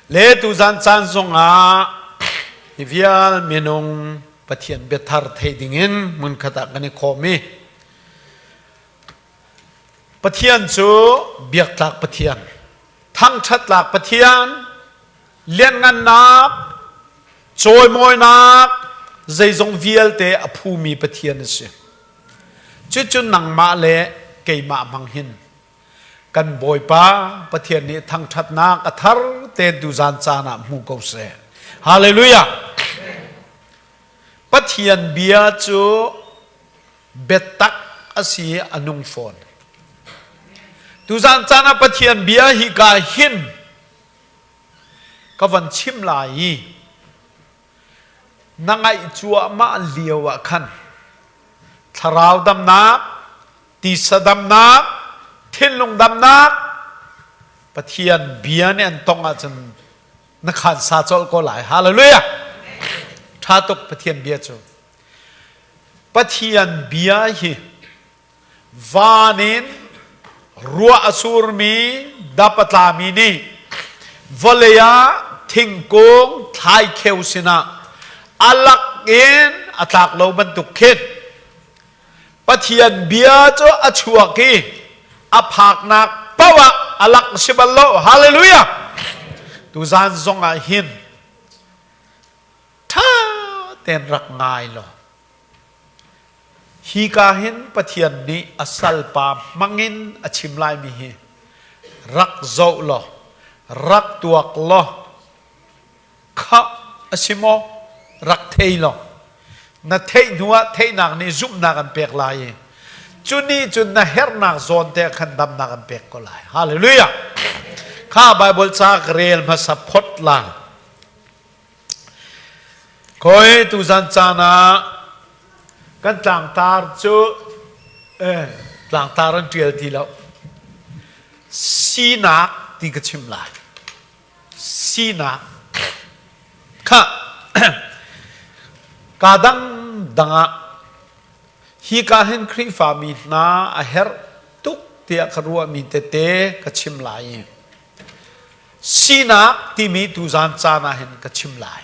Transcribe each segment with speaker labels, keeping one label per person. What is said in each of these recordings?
Speaker 1: Le tuzan caan zongah hi vial minung Pathian biathar thei dingin hmunkhat ah kan i khawm i Pathian cu biaktlak Pathian, thangṭhattlak Pathian, lianngannak, cawimawinak, zeizong vialte a phumi Pathian a si. Cucu nangmah le keimah hmang hin kan Bawipa Pathian nih thangṭhatnak a thar te tuzan caan ah hmu ko seh. Hallelujah! Pathian bia cu biatak a si i a nung fawn. Tuzan caan ah Pathian bia hi ka hin ka van chim lai i na ngaih cuahmah lio ah khan thlarau damnak, tisa damnak, thinlung damnak Pathian bia nih an tong ahcun na khan sa colh ko lai. Hallelujah! Ṭha tuk Pathian bia cu. Pathian bia hi van in ruah a surmi dap a tlami nih vawlei ah thingkung thlaikheu sinah a lak in a tlak lo bantuk khin Pathian bia cu a chuak i a phaknak paoh ah a lak si bal lo. Hallelujah! Tuzan zong ah hin ṭha tein rak ngai law hika hin Pathian nih a salpa hmangin a chim laimi hi rak zoh law rak tuak law khah a si maw rak thei law na theih hnuah theihnak nih zumhnak an pek lai i cu nih cun na herhnak zawn te khan damnak an pek ko lai. Hallelujah! Kha Bible ca ka rel hmasa phot la. Koi tuzan caan ah kan tlangtar cu eh, tlangtar an ṭial ti lo. Sinak ti ka chim lai. Sinak. Kha ka dang dang ah hi ka hin Khrihfami hna a herh tuk tiah ka ruahmi tete ka chim lai i Sinak timi tuzan caan ah hin ka chim lai.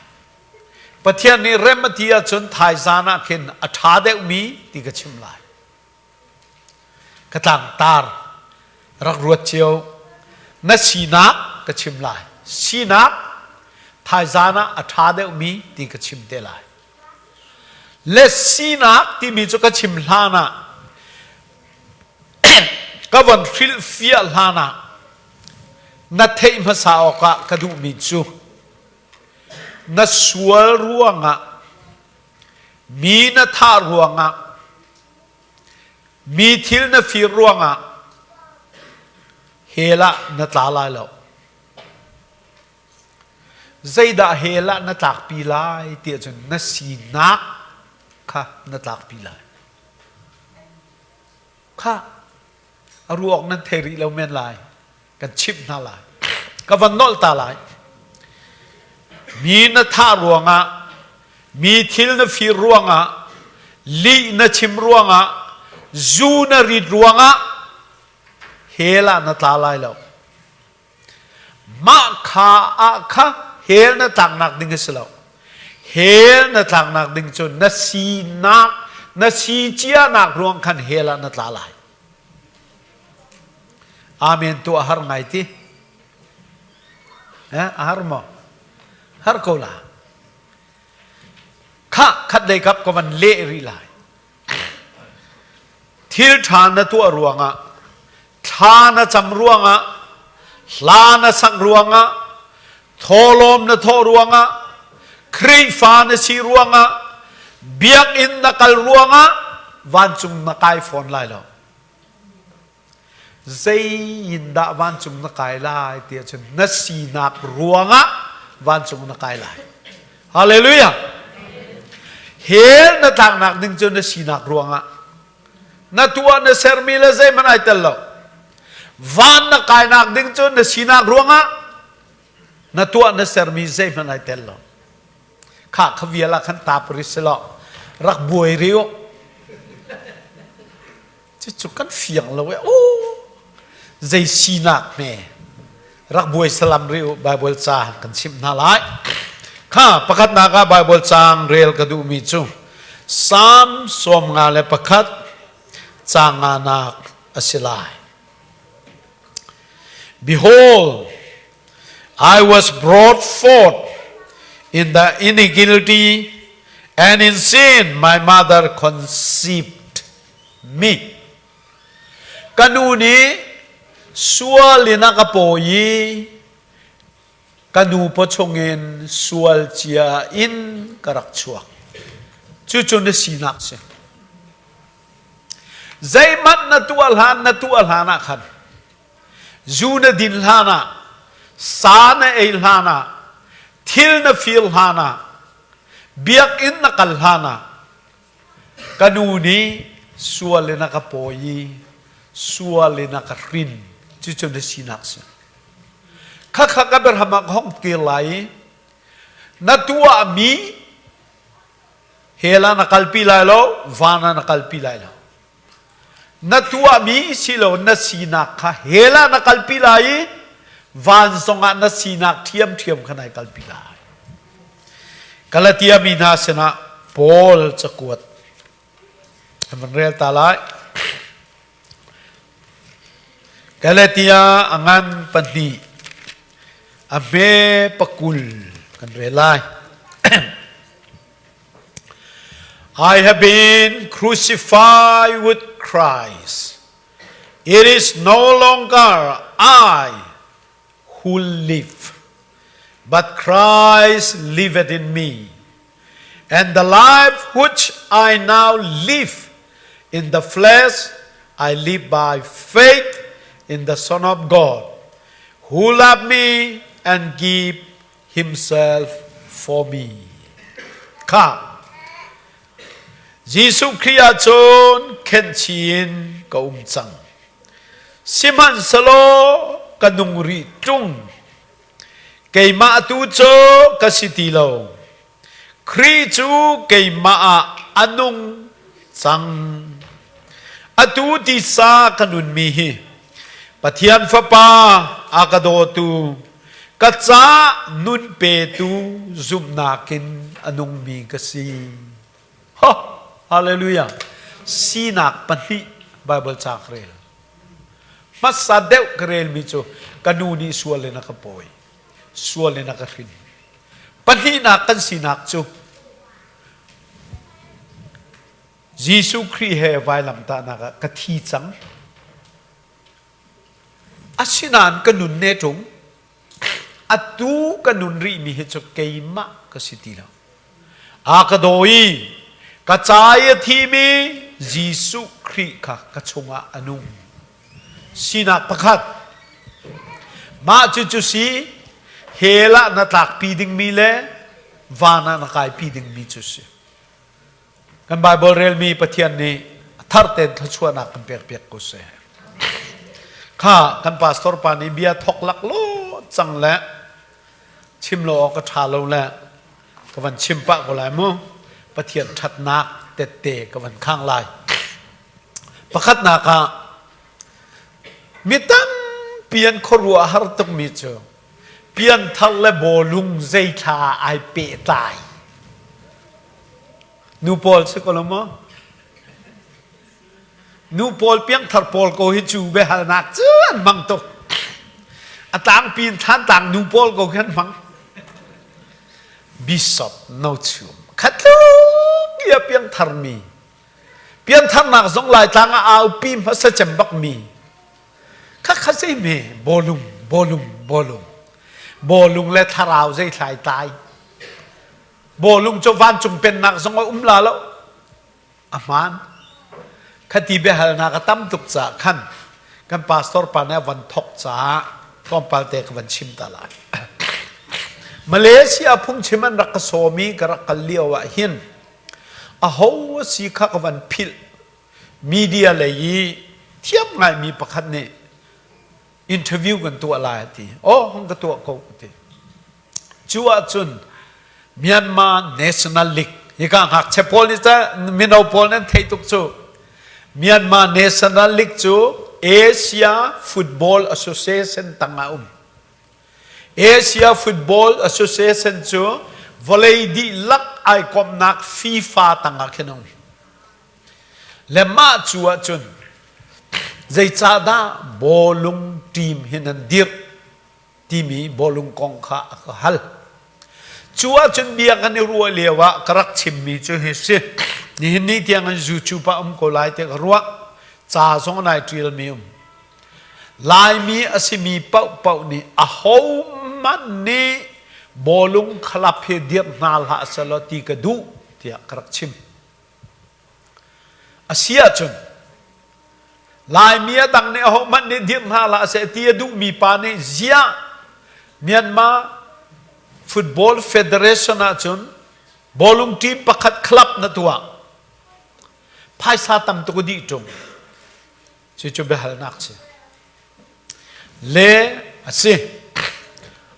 Speaker 1: Pathian nih rem a ti ahcun thaizan ah khin a ṭha deuhmi ti ka chim lai. Ka tlangtar rak ruat cio. Na sinak ka chim lai. Sinak thaizan ah a ṭha deuhmi ti ka chim te lai. Le sinak timi cu ka chim hlan ah ka von hrilhfiah hlan ah na theih hmasa awkah ka duhmi cu na sual ruangah mi na thah ruangah mi thil na fir ruangah hell ah na tla lai lo. Zeidah hell ah na tlakpi lai ti ahcun na sinak kha na tlakpi lai. Kha a ruak nan thei rih lo men lai. Kan chimh hna lai. Ka van nolh ta lai. Mi na thah ruangah, mi thil na fir ruangah, lih na chim ruangah, zu na rit ruangah hell ah na tla lai lo. Mah kha ah kha hell na tlaknak ding a si lo. Hell na tlaknak ding cu na sinak, na si cianak ruang khan hell ah na tla lai. Amen tu a har ngai ti. Eh, a har maw? Har ko la. Kha khat lei kap ka van leh rih lai. Thil ṭha na tuah ruangah, thla na cam ruangah, hla na sak ruangah, thawhlawm na thawh ruangah, Khrihfa na si ruangah, biakinn na kal ruangah vancung na kai fawn lai lo. Zei in dah vancung na kai lai ti ahcun na sinak ruangah vancung na kai lai. Hallelujah! Hell na tlaknak ding cu na sinak ruangah na tuah na sermi le zeihmanh ai tel lo. Van na kainak ding cu na sinak ruangah na tuah na sermi zeihmanh ai tel lo. Kha kha vial ah khan tap ri selaw rak buai ri u. Cucu kan fiang lo e. Oh, zei sinak hme. Rak buai salam rih u, Bible ca kan chimh hna lai. Kha pakhatnak ah Bible caang rel ka duhmi cu Psalm 51 caang nganak a si lai. Behold, I was brought forth in the iniquity, and in sin my mother conceived me. Ka nu nih sual in a ka pawi i ka nu paw chungin sual cia in ka rak chuak. Cucu na sinak si. Zeihmanh na tuah hlan na tuah hlan ah khan zu na din hlan ah sa na ei hlan ah thil na fir hlan ah biakinn na kal hlan ah Ka nu nih sual in a ka pawi i sual in a ka hrin. Cucu na sinak si. Khakha ka biahram ah ka hong kir lai i na tuahmi hell ah na kalpi lai lo, van ah na kalpi lai lo. Na tuahmi silo na sinak kha hell ah na kalpi lai i van zongah na sinak ṭhiamṭhiam kha nai kalpi lai. Galatia mi hna sinah Paul cakuat an van rel ta lai. Galatia a ngan pahnih a hme pakul kan rel lai. I have been crucified with Christ. It is no longer I who live, but Christ liveth in me. And the life which I now live in the flesh, I live by faith in the Son of God, who loved me and gave himself for me. Kha Jesuh Khrih ahcun khenhchi in ka um cang. Sihmanhsehlaw ka nung rih ṭung. Keimah tu cu ka si ti lo. Khrih cu keimah ah a nung cang. Atu tisa ka nunmi hi Pathian Fapa a ka dawtu, ka ca nun petu zumhnak in a nungmi ka si. Ho! Hallelujah! Sinak pahnih Bible ca ka rel. Hmasa deuh ka relmi cu ka nu nih sual in a ka pawi. Sual in a ka hrin. Pahnihnak kan sinak cu Jesuh Khrih he vailamtahnak ah ka thi cang. Asinain ka nun ne ṭung. Atu ka nun rihmi hi cu keimah ka si ti lo. A ka daw i ka ca i a thimi Jesuh Khrih kha ka chungah a nung. Sinak pakhat. Mah cucu si hell ah na tlakpi dingmi le van ah na kaipi dingmi cu si. Kan Bible relmi Pathian nih a thar tein thluachuahnak kan pekpiak ko seh. Kha kan pastor pa nih bia thok lak lo cang le chim lo awk a ṭha lo le ka van chim pah ko lai mu. Pathian ṭhatnak tette ka van khang lai. Pakhatnak ah mi tampi an khuaruah har tukmi cu pianthar le bawlung zeithla ai pehtlai. Nu pawl si ko lo maw? Nu pawl piangthar pawl ko hi cu biahalnak cu an hmang tuk. A tlangpi in thlantlang nu pawl ko khi an hmang. Bishop no chum. Khatluk ia piangthar mi. Piangtharnak zong Laitlang ah aupi hmasa cem bak mi. Khakha zei me bawlung bawlung bawlung. Bawlung le thlarau zei thlai tlai. Bawlung cu vancung pennak zong a um la lo. A hmaan. Khati biahalnak a tam tuk caah khan kan pastor pa nih a van thok caah tlawmpal te ka van chim ta lai. Malaysia phungchim an rak ka sawm i ka rak kal lio ah hin aho a si kha ka van philh. Media lei i thiam ngaimi pakhat nih interview kan tuah lai a ti. Oh, hong ka tuah ko a ti. Cu ahcun Myanmar National League hika ngakchia pawl nih ca mino pawl nan theih tuk cu Myanmar National League cu Asia Football Association tangah um. Asia Football Association cu vawlei dihlak ai komhnak FIFA tangah khin a um. Le mah cu ahcun zeicahdah bawlung team hi nan dirh timi bawlung kong kha a ka hal. Cu ahcun bia kan i ruah lio ah ka rak chimmi cu hi si. Nihin ni tiang in YouTube ah um ko lai ti ka ruah. Ca zong nai ṭialmi um. Laimi a simi paohpaoh nih ahohmanh nih bawlung club hi dirh hna hlah selaw ti ka duh tiah ka rak chim. A si ahcun Laimi a dang nih ahohmanh nih dirh hna hlah seh ti a duhmi pa nih ziah Myanmar Football Federation ahcun bawlung team pakhat club na tuah. Phaisa tam tuk a dih ṭung. Cucu biahalnak si. Le a si.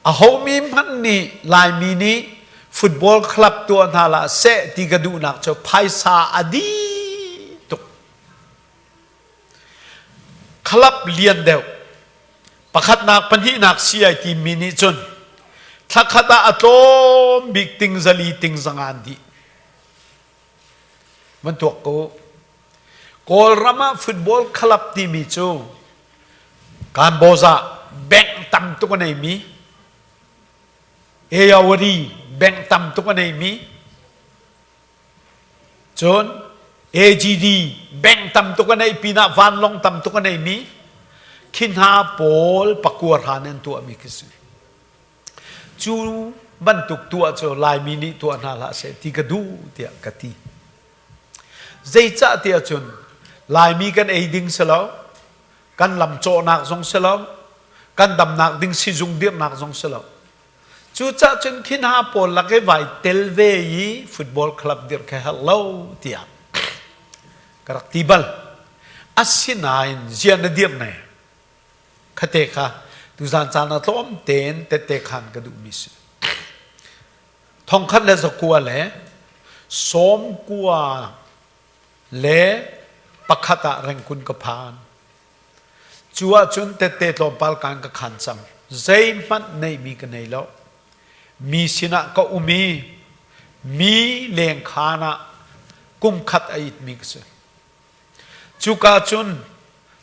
Speaker 1: Ahomi hmanh nih Laimi nih football club tuah hna lah seh ti ka duhnak cu phaisa a dih tuk. Club lian deuh pakhatnak pahnihnak si ai timi nih cun thlakhat ah a tlawm bik ting zali ting zanga an dih. Van tuak ko. Kawlram ah football club timi cu Kanbawza bank tam tuk a neimi Ayeyawady bank tam tuk a neimi cun AGD bank tam tuk a neih pinah vanlawng tam tuk a neimi khi hna pawl pakua hran an tuahmi khi si. Cu bantuk tuah cu Laimi nih tuah hna hlah seh ti ka duh tiah ka ti. Zeicah tiah cun Laimi kan ei ding si lo, kan lam cawhnak zong si lo, kan damnak ding sizung dirhnak zong si lo. Cucah cun khi hna pawl lak i vai tel ve i football club dirh kha herh lo tiah ka rak ti bal. Asinain ziah na dirh ne? Khate kha tuzan caan ah tlawm tein tette khan ka duhmi si. Thongkhat le zakua le sawmkua le pakhat ah Rengkun ka phan. Cu ahcun tette tlawmpal kaan ka khan cang. Zeihmanh neihmi ka nei lo. Mi sinah ka um i mi lengkhan ah kum khat a itmi ka si. Cuka cun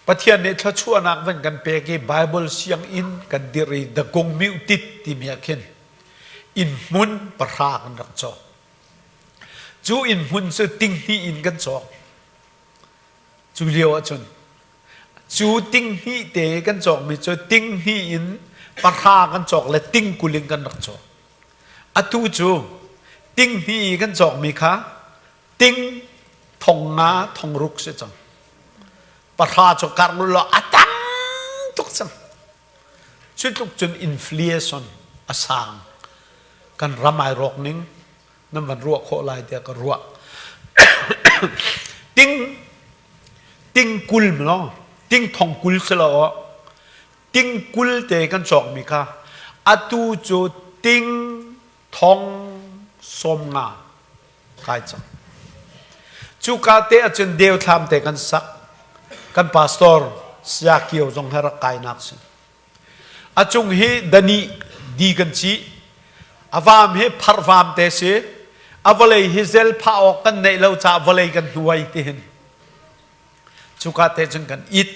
Speaker 1: Pathian nih thluachuahnak van kan pek i Baibal sianginn kan dirh i Dakung Miotit timi ah khin inn hmun pahra kan rak cawk. Cu inn hmun cu tinghnih in kan cawk. Cu lio ahcun cu tinghnih te kan cawkmi cu tinghnih in pahra kan cawk le ting kul in kan rak cawk. Atu cu tinghnih i kan cawkmi kha ting thong nga thong ruk si cang pahra cu kar lo a tam tuk cang cu tluk cun inflation a sang kan ram ai rawk ning nan van ruah khawh lai tiah ka ruah ting ting kul lo ting thong kul si lo ting kul te kan cawk mi kha atu cu ting thong sawm nga kai cang. Cuka te ahcun deuthlam te kan sak. Kan pastor Saya Kio zong he rak kainak si. A cung hi dani di kan ci. A vam hi pharvam te si. A vawlei hi zel phah awk kan neih lo caah vawlei kan hnuai ti hin. Cuka te cun kan it.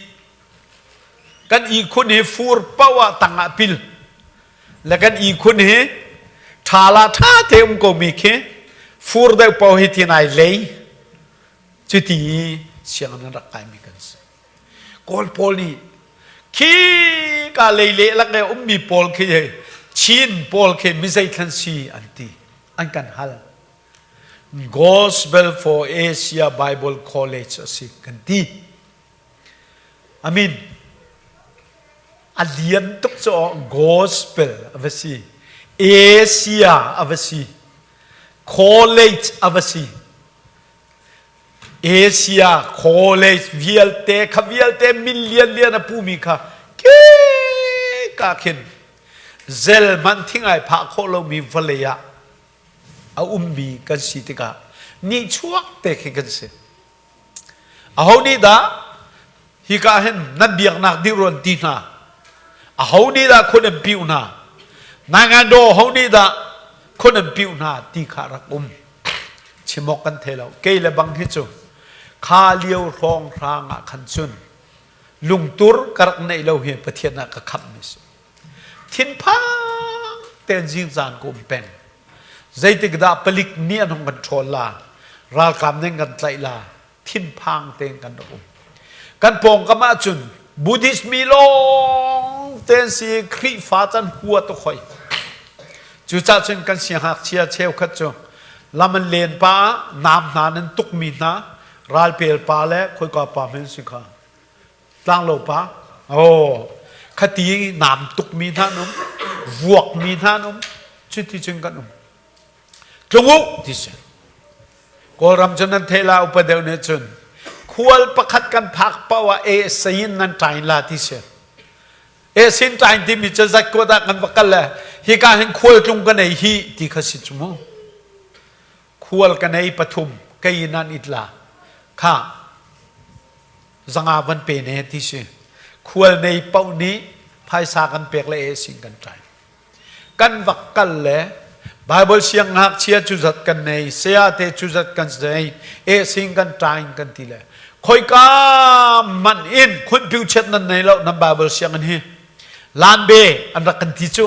Speaker 1: Kan ihkhun hi fur paoh ah tang ah pil. Le kan ihkhun hi ṭha la ṭha te um ko mi khi fur deuh paoh hi tin ai lei. Cuti i sianginn an rak kaimi kan si. Kawl pawl nih khi ka lei leh lak le ummi pawl khi Chin pawl khi mi zeithlan si an ti an kan hal. Gospel for Asia Bible College a si kan ti. Amin. A lian tuk cu gospel a va si. Asia a va si. College a va si. Asia college vialte kha vialte min lian lian a pumi kha ke ka khin zel man thingai phah khawh lomi vawlei ah a ummi kan si tikah nihchuak te khi kan si. Aho nih dah hika hin nan biaknak dirh ruan ti hna? Aho nih dah khua nan piu hna? Naingandaw ho nih dah khun an piuh hna ti kha rak um. Chimawk kan thei lo. Kei le bang hi cu kha lio hrawng hrang ah khan cun lungtur ka rak neih lo hi Pathian ah ka khamh mi si. Thinphang tein zingzan ka um peng. Zeitik dah palik nih an hung kan ṭhawl la, ralkap nih kan tlaih la, thinphang tein kan rak um. Kan pawngkam ahcun Buddhist mi lawng tein si Khrihfa can hua tuk hoi. Cucaah cun kan siangngakchia cheukhat cu lam an len pa ah nam hna nan tukmi hna ralpel pa le khoika pa men si kha tlanglo pa oh khati nam tukmi hna an um vuakmi hna an um cuti cun kan um tlung u ti si kawlram cu nan thei la upa deuh nih cun khual pakhat kan phak paoh ah e sayin nan ṭain la ti si e sin ṭain timi cu zat kuat ah kan va kal le hika hin khual tlung ka nei hi ti kha si cu mu khual ka nei pathum kei nan it la kha zanga van pe ne ti si khual nei paoh nih phaisa kan pek le e sin kan ṭai kan va kal le Bible siang ngakchia cu zat kan nei saya te cu zat kan nei e sing kan ṭain kan ti le khoika man in khun piu chet nan nei lo nan Bible siang in hi lan be an rak kan ti cu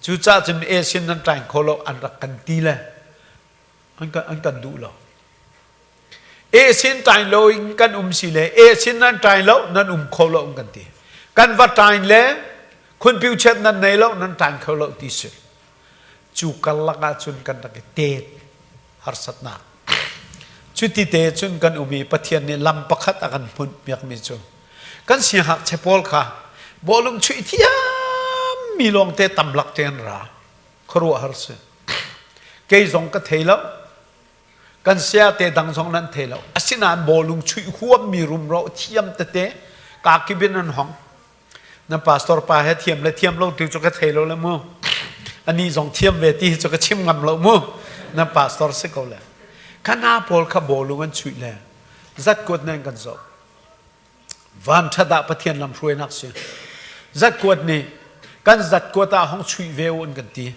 Speaker 1: cu ca cun e sin nan ṭain kho lo an rak kan ti le an kan duh lo E sin ṭain lo in kan um si le e sin nan ṭain lo nan um kho lo kan ti. Kan va ṭain le khunpiu chet nan nei lo nan ṭain kho lo ti si. Cu karlak ah cun kan rak i tet harsatnak. Cuti te cun kan um i Pathian nih lam pakhat a kan hmunh piakmi cu kan siangngakchia pawl kha bawlung chuih thiam mi lawngte tamlak te an ra. Khuaruahhar si. Kei zong ka thei lo. Kan saya te dang zong nan thei lo. Asinain bawlung chuih huammi rumro thiam tete kakip in an hong. Nan pastor pa he thiam le thiam lo tu cu ka thei lo le mu. Ani zong thiam ve ti hi cu ka chim ngam lo mu. Nan pastor si ko le. Kana pawl kha bawlung an chuih le zat kuat nan kan zoh. Van ṭhat ah Pathian lam hruainak si. Zat kuat nih kan zat kuat ah hong chuih ve u an kan ti.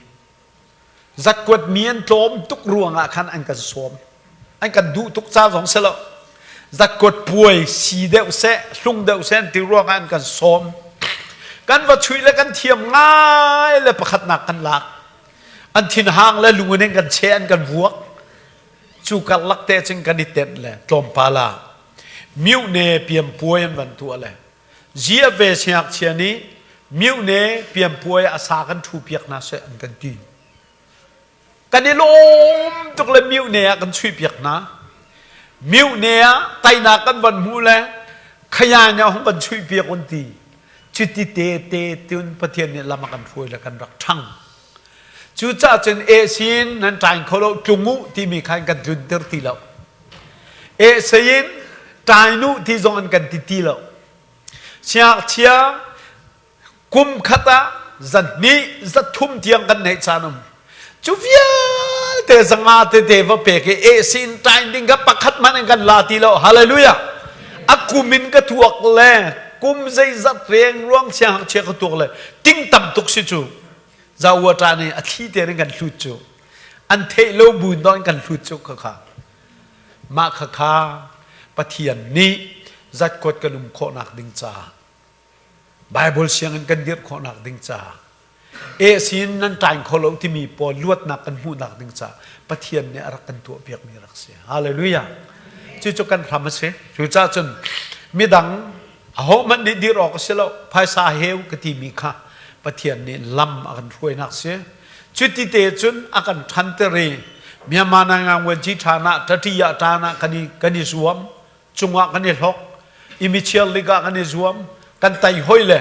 Speaker 1: Zakkuat mi an tlawm tuk ruangah khan an kan sawm. An kan duh tuk ca zong si lo. Zakkuat puai si deuh seh, hlung deuh seh an ti ruangah an kan sawm. Kan va chuih le kan thiam ngai le pakhatnak kan lak. An thinhang le lung in kan cheh an kan vuak. Cu karlak te cun kan i tenh le tlawmpal ah mihne piampuai an van tuah le Zia ve siangngakchia nih myone piampuai a sa kan ṭhu piak hna seh an kan ti. Kan i lawm tuk le myone ah kan chuih piak hna. Myone ah tainak kan van hmu le khayan ah hung kan chuih piak un ti. Cuti te te tun Pathian nih lam a kan hruai le kan rak ṭhang. Cucaah cun e sin nan ṭain kho lo tlung u timi khan kan tlunter ti lo. E sayin ṭain u ti zong an kan ti ti lo. Siangngakchia kum khat ah zahnih zathum tiang kan neih caan um. Cu vialte zanga tete va pek i e sin ṭain ding kha pakhat hmanh in kan la ti lo. Hallelujah. A kum in ka tuak le kum zeizat reng ruang siangngakchia ka tuak le ting tam tuk si cu. Zawa nih a thli te in kan hlut cu an theih lo bu in kan hlut cu khakha mah khakha Pathian nih zatkuat kan um khawhnak ding caah Bible sianginn kan dirh khawhnak ding caah e sin nan ṭain kho lo timi pawl luatnak kan hmuhnak ding caah Pathian nih a rak kan tuah piakmi rak si. Hallelujah. Cucu kan hram a si. Cucaah cun midang Ahohmanh nih dir awk a si lo. Phaisa heu ka timi kha Pathian nih lam a kan hruainak si. Cuti te cun a kan ṭhanter i Myanmar Nangang ṭhan ah ṭaṭi ah ṭan ah kan i zuam, cungah kan i hlok, i michiar lik ah kan i zuam, kan tai hoi le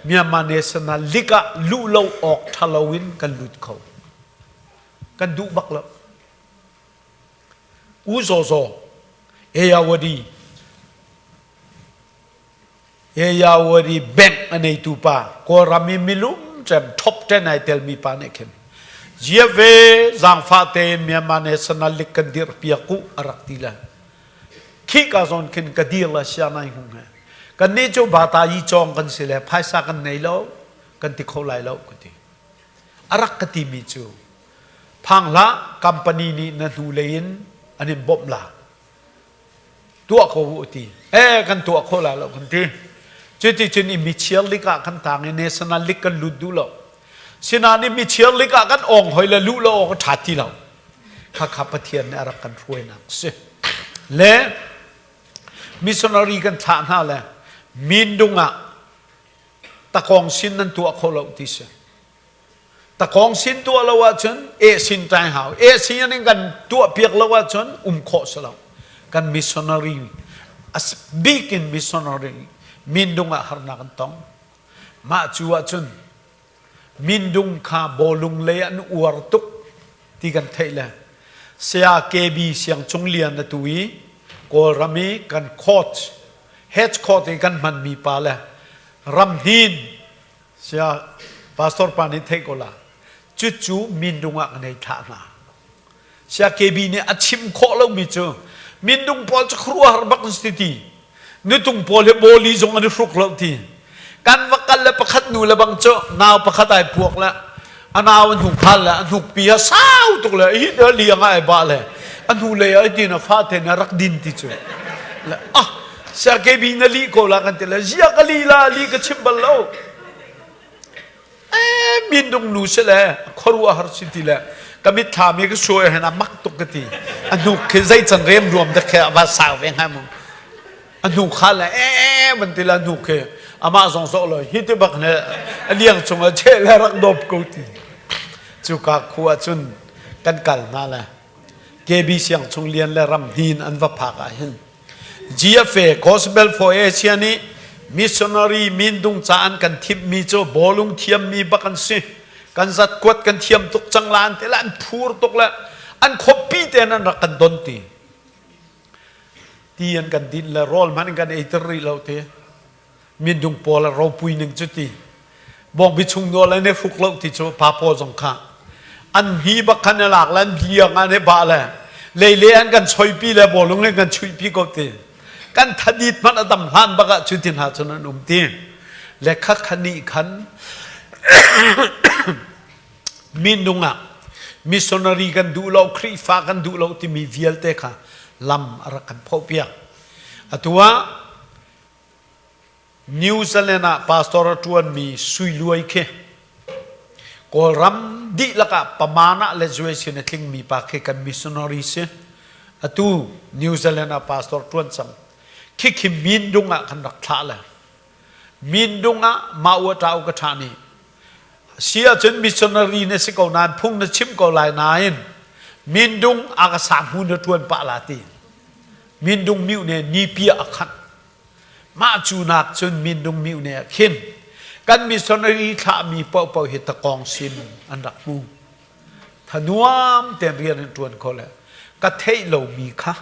Speaker 1: Myanmar National League ah luh lo awk ṭha lo in kan lut kho. Kan duh bak lo. U Zaw Zaw, Ayawadi, Ayawadi bank a neitu pa Kawlram i milum cem top 10 ai telmi pa nih khin zia ve zaangfah tein Myanmar National League kan dirh piak u a rak ti le khi ka zawn khin ka dir la sia nai hung he kan nih cu bata yi cawng kan si le phaisa kan nei lo kan ti kho lai lo ka ti. A rak ka timi cu phang hlah, company nih na hnulei in an in bawmh la. Tuah ko u ti. Eh kan tuah kho la lo kan ti. Cuti cun i michiar lik ah kan tang i national league kan lut duh lo. Sinain i michiar lik ah kan ong hoi le luh lo awk a ṭha ti lo. Khakha Pathian nih a rak kan hruainak si. Le missionary kan thlah hna le mindung ah takong sin nan tuah kho lo ti si. Takong sin tuah lo ahcun e sin ṭai hau. E sin in kan tuah piak lo ahcun um khawh si lo. Kan missionary as bik in missionary mindung ah harnak an tong. Mah cu ahcun mindung kha bawlung lei an uar tuk ti kan theih le Saya KB Siang Cung Lian atu i Kawlram i kan coach head coach i kan hmanmi pa le Ramhnin Saya pastor pa nih theih ko la. Cucu mindung ah kan hei thlah hna. Saya KB nih a chim khawh lomi cu mindung pawl cu khuaruahhar bak an si ti. Nutung pawl hi bawli zong an i hruk lo ti. Kan va kal le pakhat nu le bang cu nau pakhat ai puak le a nau an hung phal le a hnukpi a sau tuk le hi liang ah ai bah le a hnu lei ah tin a fa te na rak din ti cu. Le ah Saya KB na lih ko la kan ti le zia ka li la li ka chim bal lo. Eh mindung nu si le khuaruah har si ti le ka mitthlam i ka suai hen a mak tuk ka ti. A hnuk khi zei can rem ruam dak khi a va sau ve hnga mu. A hnu kha le eh man ti la hnuk khi amah zong zawh lo hi ti bak ne a liang chung a che le rak dawp ko ti. Cuka khua cun kan kal hna le KB Siang Chung Lian le Ram Hnin an va phak ah hin GFA Gospel for Asia nih missionary mindung ca an kan thimmi cu bawlung thiammi bak an si. Kan zat kuat kan thiam tuk cang la an ti le an phur tuk le an khuapi te an rak kan don ti. Ti an kan din le rawl hmanh in kan ei ter rih lo ti. Mindung pawl a ropui ning cu ti. Bawngbi chung nawl an i hruk lo ti cu pa pawl zong kha an hni bak khan a lak le an liang an i bah le leile an kan choipi le bawlung in kan chuihpi ko ti kan thadit hmanh a dam hlan bak ah cu ti hna cun an um ti le kha khani khan minung ah missionary kan duh lo Khrihfa kan duh lo timi vialte kha lam a rak kan phoh piak atu ah New Zealand ah pastor a ṭuanmi Sui Luai khi Kawlram dihlak ah pamana le zuaisin a tlingmi pa khi kan missionary si. Atu New Zealand ah pastor ṭuan cang. Khikhi Mindung ah kan rak thlah le Mindung ah mah ua ṭa u ka ṭha nih si ahcun missionary na si ko nain phung na chim ko lai nain Mindung a ka sang hmu na ṭuan pah la ti. Mindung miu ne ni pia a khanh. Mah cu nak cun mindung mihne ah khin kan missionary thlahmi paohpaoh hi takawng sin an rak hmu. Thanuam tein rian an ṭuan kho le ka theih lomi kha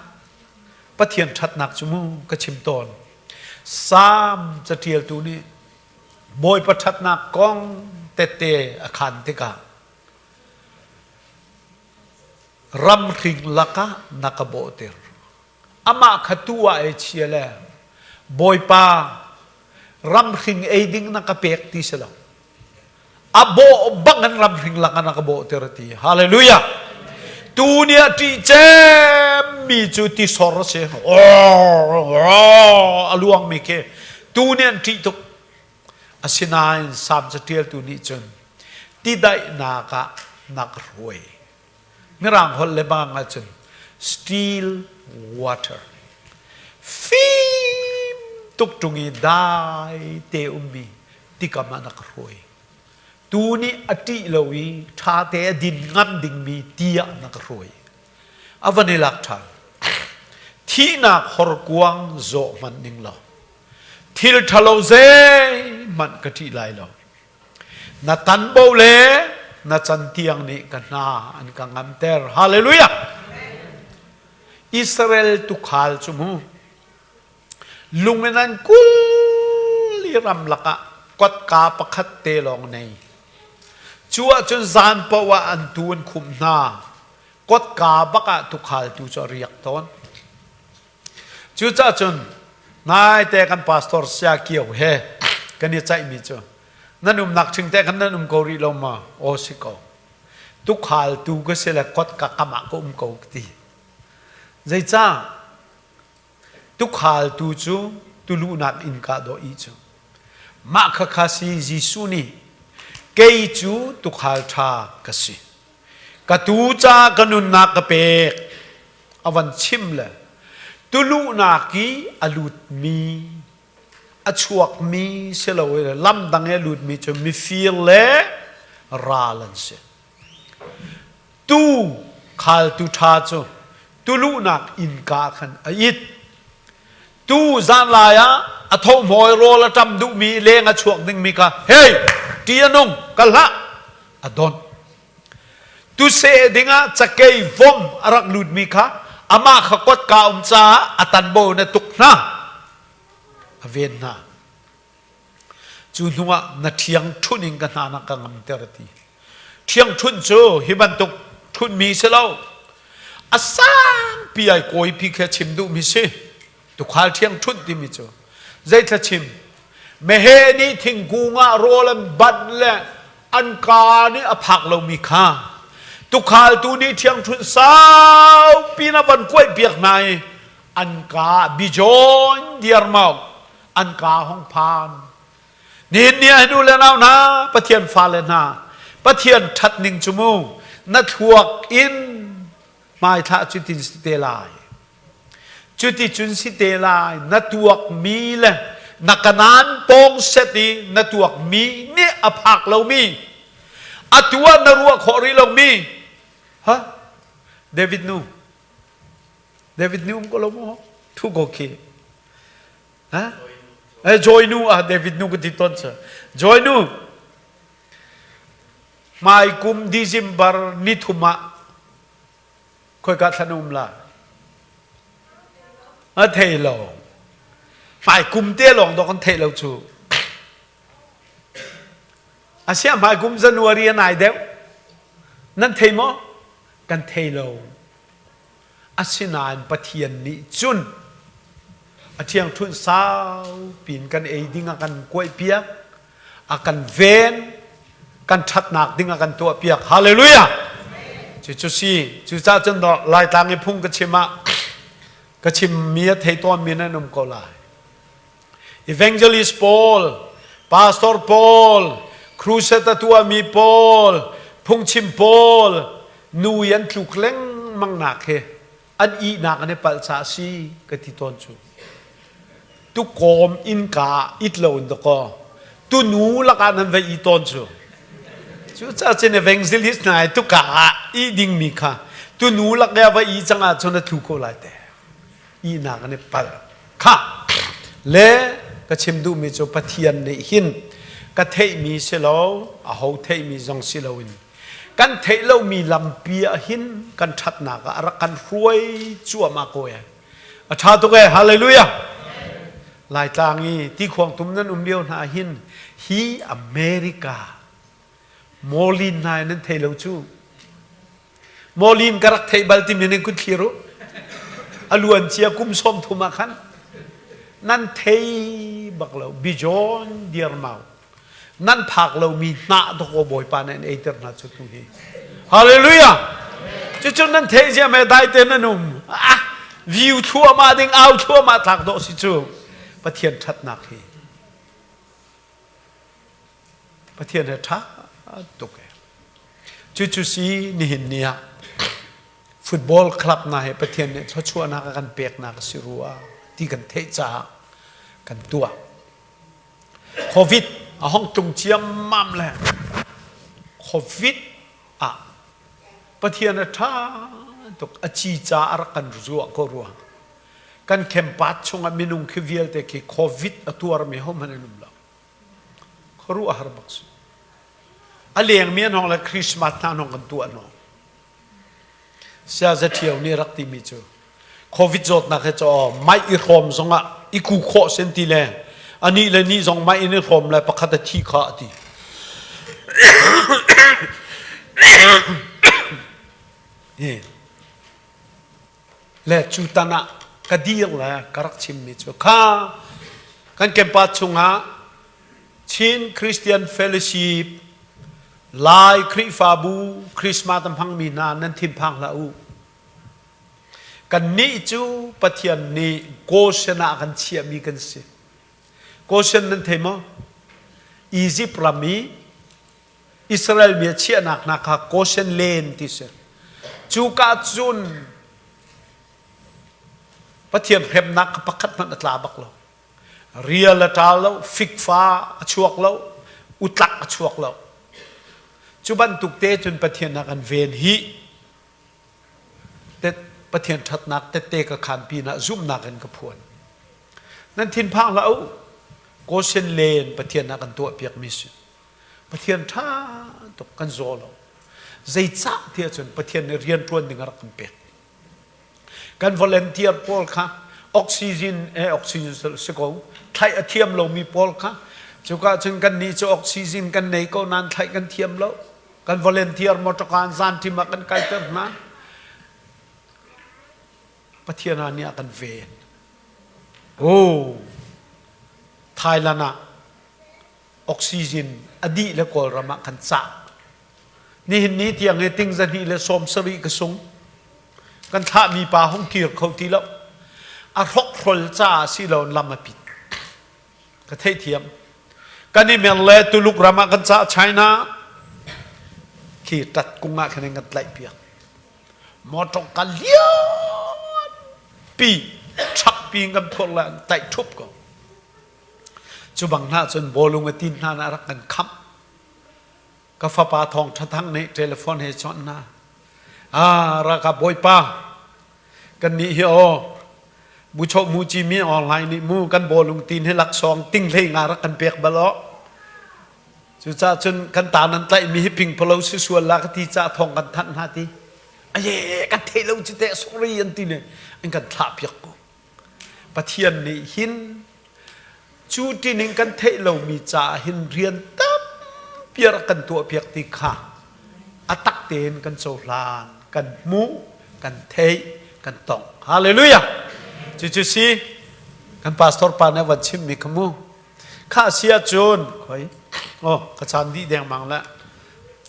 Speaker 1: Pathian ṭhatnak cu mu ka chim tawn. Salm caṭialtu nih Bawipa ṭhatnak kong tette a khan tikah ramhring lakah na ka bawhter. Amah kha tu ah ei chia le Bawipa ramhring ei ding na ka pek ti si lo. A bawh bang in ramhring lakah na ka bawh tir a ti. Hallelujah. Tu nih a ṭih cemmi cu tisor a si. A luangmi khi tu nih an ṭih tuk. Asinain Salm caṭialtu nih cun tidaihnak ah na ka hruai. Mirang holh le bang ahcun still water fim tuk ṭung i dai te ummi tikam ah na ka hruai. Tu nih a ṭih lo i ṭha te a din ngam dingmi ti ah na ka hruai. A van i lak ṭhan. Thihnak horkuang zawh hmanh ning law thil ṭhalo zeihmanh ka ṭih lai lo. Na tanbo le na cantiang nih ka hna an ka ngamter. Hallelujah! Israel tukhal cu mu lung in an kul i ramlak ah kotka pakhat te lawng nei. Cu ahcun zan paoh ah an tu an khumh hna. Kotka bak ah tukhal tu cu a riak tawn. Cucaah cun naite kan pastor Saya Kio he kan i caihmi cu. Nan umnak ṭhing te khan nan um ko rih lo ma? Aw si ko. Tukhaltu ka si le kot ka kam ah ka um ko ka ti. Zeicah? Tukhaltu cu tuluhnak innka dawh i cu. Mah khakha si Jesuh nih kei cu tukhal ṭha ka si. Ka tuu ca ka nunnak ka pek. A van chim le tuluhnak i a lutmi a chuakmi si lo i lam dang i a lutmi cu mifir le ral an si. Tu khaltu ṭha cu tuluhnak innka khan a it. Tu zanlai ah a thohmawi rawl a ṭam duhmi leng a chuak dingmi kha hey ṭi a nung kal hlah a donh. Tuseh dingah cakei vom a rak lutmi kha amah kha kotka um caah a tanbo in a tuk hna. A ven hna. Cu hnuah na ṭhiang ṭhun in ka hna na ka ngamter a ti. Ṭhiang ṭhun cu hi bantuk ṭhunmi si lo. A sangpi ai kawipi khi a chim duhmi si. Tukhal ṭhiang ṭhunh timi cu zeithla chim meheh nih thingkung ah rawl an banh le an kaa nih a phak lomi kha tukhaltu nih ṭhiangṭhunh saupi na van kuaih piak hna i an kaa bijawn diarmau an kaa hong phan nihin ni ah nu le nau hna Pathian fale hna Pathian ṭhat ning cu mu na thluak in hmaithlah cutin si te lai Cuticun si te lai, na tuakmi le na kanaan pawng set i na tuakmi nih a phak lomi, atu ah na ruah khawh rih lomi, ha? David nu, David nu um ko lo maw? Thu ko khi. Ha? Eh, Joy nu ah David nu ka ti ton sa. Joy nu, hmai kum December ni thum ah Khoika thlan um la? A thei lo. Hmai kum te lawng dawk an theih lo cu. Asia hmai kum January a nai deuh. Nan thei maw? Kan thei lo. Asinain Pathian nih cun a ṭhiangṭhunh sau pin kan ei ding a kan kuaihpiak. A kan ven, kan ṭhatnak ding a kan tuahpiak. Hallelujah! Cucu si, cucaah cun Laitlang i phung ka chim ah ka chimmi a thei tawnmi nan um ko lai. Evangelist pawl, pastor pawl, crusade a tuahmi pawl, phungchim pawl, nu i an tluk lengmang nak hi an ihnak an i palh caah si ka ti tawn cu. Tukawm innka ah it lo in dakaw tunu lakah nan va i tawn cu. Cucaah cun evangelist hna i tuka ah ih dingmi kha tunu lak i a va i cang ahcun a tlu ko lai te. Ihnak an i palh. Kha le ka chim duhmi cu Pathian nih hin ka theihmi si lo, aho theihmi zong si loin kan theih lomi lampi ah hin kan ṭhatnak ah a rak kan hruai cuahmah ko ee. A ṭha tuk ee, hallelujah! Laitlang i tikhuang tum nan um lio hna hin hi America Molin hna in nan thei lo cu. Molin ka rak theih bal timi nan kun thlir u. A luan cia kum 30 ah khan nan thei bak lo. Bijon diarmau. Nan phak lomi hnah dawkaw Bawipa nih an eiter hna cu tu hi. Hallelujah! Cucu nan theih zia me dai te nan um. Ah, view thluahmah ding au thluahmah tlak dawh si cu. Pathian ṭhatnak hi. Pathian he ṭha tuk e. Cucu si nihin ni ah football club na he Pathian nih thluachuahnak a kan peknak a si rua ti kan theih caah kan tuah. Covid a hong tlung ciammam le Covid ah Pathian a ṭha tuk a ci ca a rak kan zuah ko rua. Kan campus chungah minung khi vialte khi Covid a tuarmi hohmanh an um lo. Khuaruah har bak si. A lengmi an hong le Christmas hna an hong kan tuah hna. Saya Ṭhio nih rak timi cu Covid zawtnak hi cu maih i hrawm zongah i ku khawh sen ti le anih le nih zong maih in i hrawm le pakhat a thi kha a ti. Le cu tan ah ka dir le ka rak chimmi cu kha kan campus chungah. Chin Christian Fellowship Lai Khrihfabu Christmas a hmangmi hna nan thinphang hlah u. Kannih cu Pathian nih Goshen ah a kan chiahmi kan si. Goshen nan thei maw? Egypt ram i Israel mi a chiahnak hna kha Goshen len ti si. Cuka cun Pathian hremnak kha pakhat hmanh a tla bak lo. Rial a ṭa lo, fikfa a chuak lo, utlak a chuak lo. Cu bantuk te cun Pathian a kan ven hi Pathian ṭhatnak tette ka khaan pinah zumhnak in ka phuan. Nan thinphang hlah u. Goshen len Pathian a kan tuahpiakmi si. Pathian ṭha tuk kan zaw lo. Zeicah tiah cun Pathian nih rian ṭuan ding a rak kan pek. Kan volunteer pawl kha oxygen eh oxygen si ko thlaih a thiam lomi pawl kha cuka cun kan nih cu oxygen kan nei ko nain thlaih kan thiam lo. Kan volunteer motor zan ṭim ah kan kalter hna. Pathian ah nih a kan ven. Oh, Thailand ah oxygen a dih le Kawlram ah kan cah. Nihin ni tiang hi ting 270 ka sung. Kan thlahmi pa hung kir kho ti lo. A hrokhrol caah si lo lam a pit. Ka theihthiam. Kan i mer le Tuluk ram ah kan cah China khi tat kung ah khan kan tlaih piak. Motor ka lian pi truck pi kan phur le an tlaih thup ko. Cu bang hna cun bawlung a tin hna na rak kan khamh. Ka fapa Thawng Tha Thang nih telephone he chawnh hna. Ah, ralkap bawipa, kan nih hi aw, buchoh mu ci mi online nih mu kan bawlung tin hi laksawng ting hlei nga rak kan pek bal aw. Cucaah cun kan ta nan tlaih mi hi ping phalo si sual la ka ti ca thawng kan thanh hna ti. Aye, kan thei lo cu teh sorry an ti ne an kan thlah piak ko. Pathian nih hin cu tining kan theih lomi caah hin rian tampi a rak kan tuahpiak ti kha a tak tein kan cohlan, kan hmuh, kan theih, kan tong. Hallelujah! Cucu si kan pastor pa nih a van chimmi kha mu. Kha si ahcun khoi oh ka caan dih dengmang le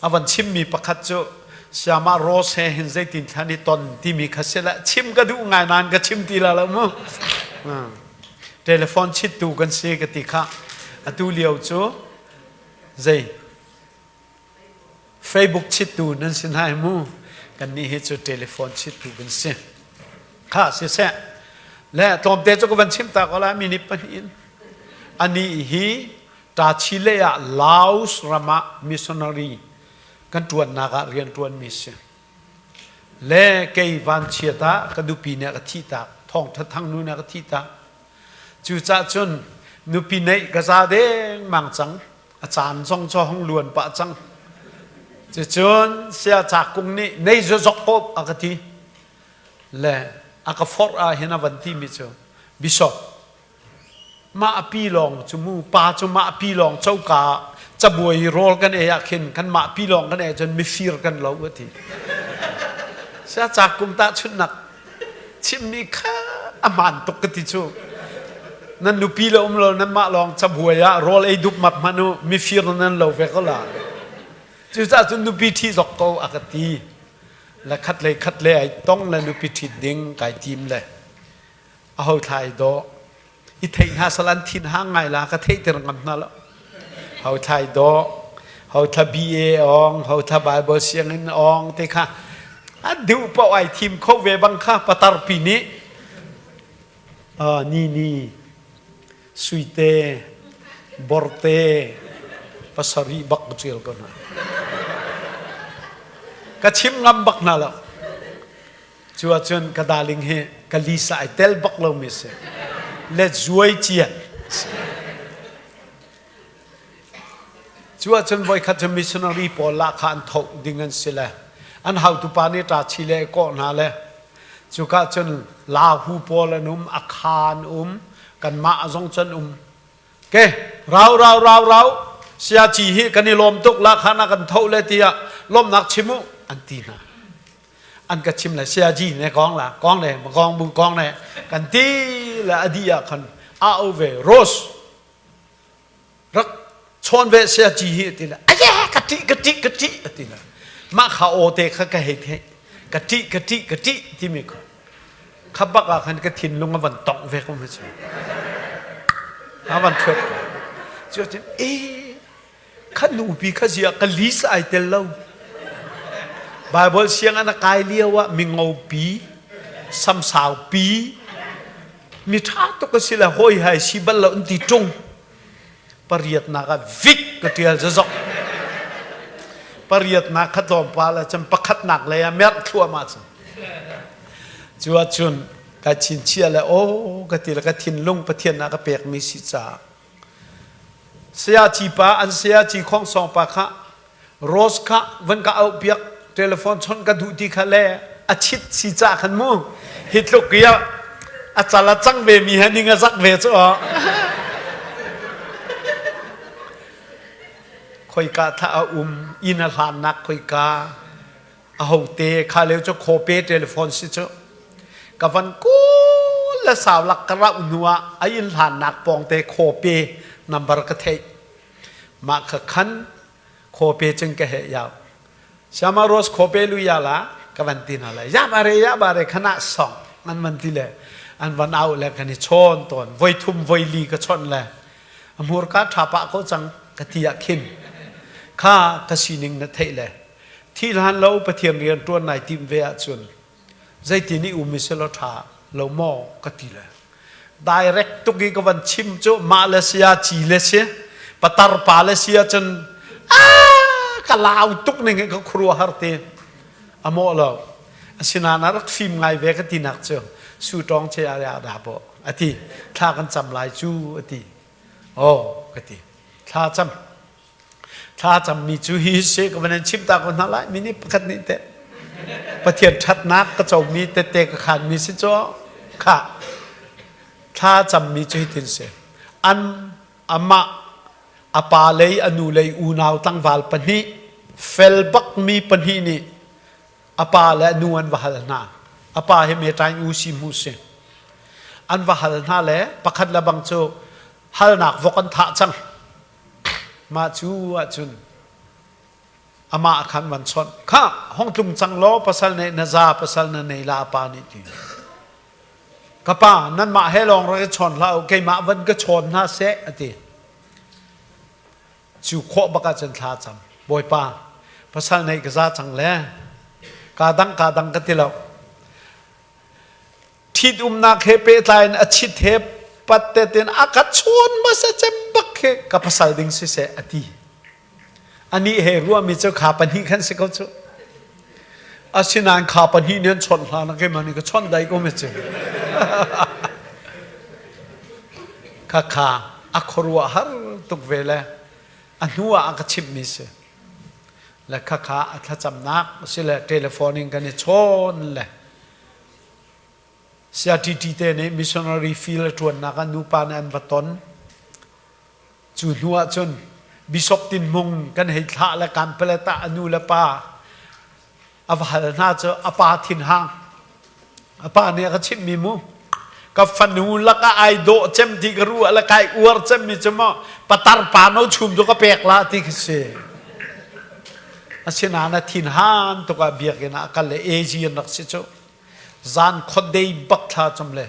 Speaker 1: a van chimmi pakhat cu Siamah Rose he hin zeitin thlan i ton timi kha si le chim ka duh ngai nain ka chim ti la lo mu. Telephone chittu kan si ka ti kha atu lio cu zei Facebook chittu nan si hna mu kannih hi cu telephone chittu kan si kha siseh le tlawmte cu ka van chim ta ko lai minute pahnih in anih hi Tachile ah Laos ram ah missionary kan ṭuannak ah rian ṭuanmi si le kei vanchiat ah ka nupi nih a ka thih tak thawngṭha thang nu nih a ka thih tak cucah cun nupi neih ka za dengmang cang a caan zong cu hung luan pah cang cucun sia cakung nih nei zok kop a ka ti le a ka forh ah hin a van ti mi cu bishop mah pi lawng cu mu pa cu mah pi lawng coka cabuai rawl kan ei ah khin kan mah pi lawng kan ei cun mifir kan lo a ti sia cakung tahchunhnak chimmi kha a hmaan tuk ka ti cu nan nupi le um lo nan mah lawng cabuai ah rawl ei dup map hmanh u mifir nan lo ve ko la cucaah cun nupi ṭhi zok ko a ka ti le khat le khat le ai tong le nupi ṭhit ding kai tim le a ho thla ai dawh i theih hna sal an thin hang ngai la ka theih ter ngam hna lo ho thla ai dawh ho thla BA ong ho thla Bible sianginn ong te kha a duh paoh ai thim kho ve bang kha patar pi nih ni ni suite borte pasarih bak ka ko hna ka chim ngam bak hna lo Cu ahcun ka darling hi ka lisa ai tel bak lomi si. Le zuai cian. Cu ahcun voikhat cu missionary pawl lah kha an thoh ding an si le an hautu pa nih ṭa chi le kawh hna le cuka cun lahu pawl an um, a kha an um, kanmah zong cun um. Ke rau rau rau rau siaci hi kan i lawm tuk la kha na kan tho le tiah lawmnak chim u an ti hna. An ka chim le siaji ne kong la kong le kong bu kong le kan ti le adi ah khan a o ve rose rak Chawn ve sia ci hi ti le aye ka ṭih ka ṭih ka ṭih a ti le mah kha aw te kha ka hei theih ka ṭih ka ṭih ka ṭih timi kha kha bak ah khan ka thinlung a van tongh ve ko cu a van thuat cu cun e kha nupi kha zia ka list ai tel lo Bible siang an a kai lio ah mingo pi samsau pi mi ṭha tuk a si le hawi hai si bal lo an ti ṭung Pariatnak ah vik ka ṭial zazok. Pariatnak kha tlawmpal ah cun pakhatnak lei ah merh thluahmah cun. Cu ahcun ka chinchiah le aw ka ti le ka thinlung Pathian ah ka pekmi si caah Sayaci pa an sayaci khongsawng pa kha Rose kha van ka auh piak telephone chawnh ka duh ti kha le a chit si ca khan mu hi tluk i a cal a cang ve mi he ning a zak ve cu khoika tha a um inn a hlannak khoika a hote kha leo cu khope telephone si cu ka van kul le sau lak ka rauh hnu ah a inn hlannak pawngte khope number ka theih Mah kha khan khuape cun ka heh yau. Siama Rose khuape lu ya la ka van ti hna le ya bare ya bare khana song an van ti le an van au le kan i chawn tawn voi thum voi li ka chawnh le a hmurka ṭha pah ko cang ka ti ah khin kha ka sining na theih le thi hlan lo Pathian rian ṭuan nai tim ve ahcun zeitin i um i selaw ṭha lo maw ka ti le direct tuk i ka van chim cu mah le sia ci le si patar pa le sia cun ka lau tuk ning in ka khuaruah har te a mawh lo asinain a rak fim ngai ve ka tinak cu su tawng che a da po ati thla kan cam lai cu ati oh ka ti thla cam Thla cammi cu hi si ka van in chim ta ko hna lai mi nih pakhat nih teh Pathian ṭhatnak ka comi tette ka khanmi si cu kha thla cammi cu hitin si an amah a pa lei a nu lei unau tlangval pahnih fel bakmi pahnih nih a pa le a nu an va hal hna a pa hi meṭaing u si mu si an va hal hna le pakhat le bang cu halnak vok an thah cang Mah cu ahcun amah khan van chawnh. Khah, hong tlung cang law pasal neih na za, pasal na nei la pa nih ti. Ka pa, nanmah he lawng rak i chawn hlah u, keimah van ka chawn hna seh, a ti. Cu khawh bak ahcun thla cam. Bawipa, pasal neih ka za cang le, kaa dang kaa dang ka ti lo. Ṭhitumnak he pehtlai in a chit he pat tetin a ka chawn hmasa cem bak khi ka pasal ding siseh a ti. Anih he ruahmi cu kha pahnih khan si ko cu. Asinain kha pahnih nih an chawnh hlan ah keimah nih ka chawnh dai ko mi cu. Kha kha a khuaruah har tuk ve le a hnu ah a ka chimhmi si. Le kha kha a thlacamnak asile telephone in kan i chawn le Saya-ṭiṭi te nih missionary field a ṭuannak ah nupa nih an va ton. Cu hnu ah cun Bishop Tin Hmung kan hei thlah le Kanpalet ah a nu le pa a va hal hna cu a pa thinhang. A pa nih a ka chimhmi mu ka fanu lakah ai dawh cem ti ka ruah le kai uar cemmi cu maw patar pa no chum cu ka pek la ti khi si. Asinain a thinhan tuk ah biakinn ah a kal le AG an rak si cu. Zan khuadei bak thla cam le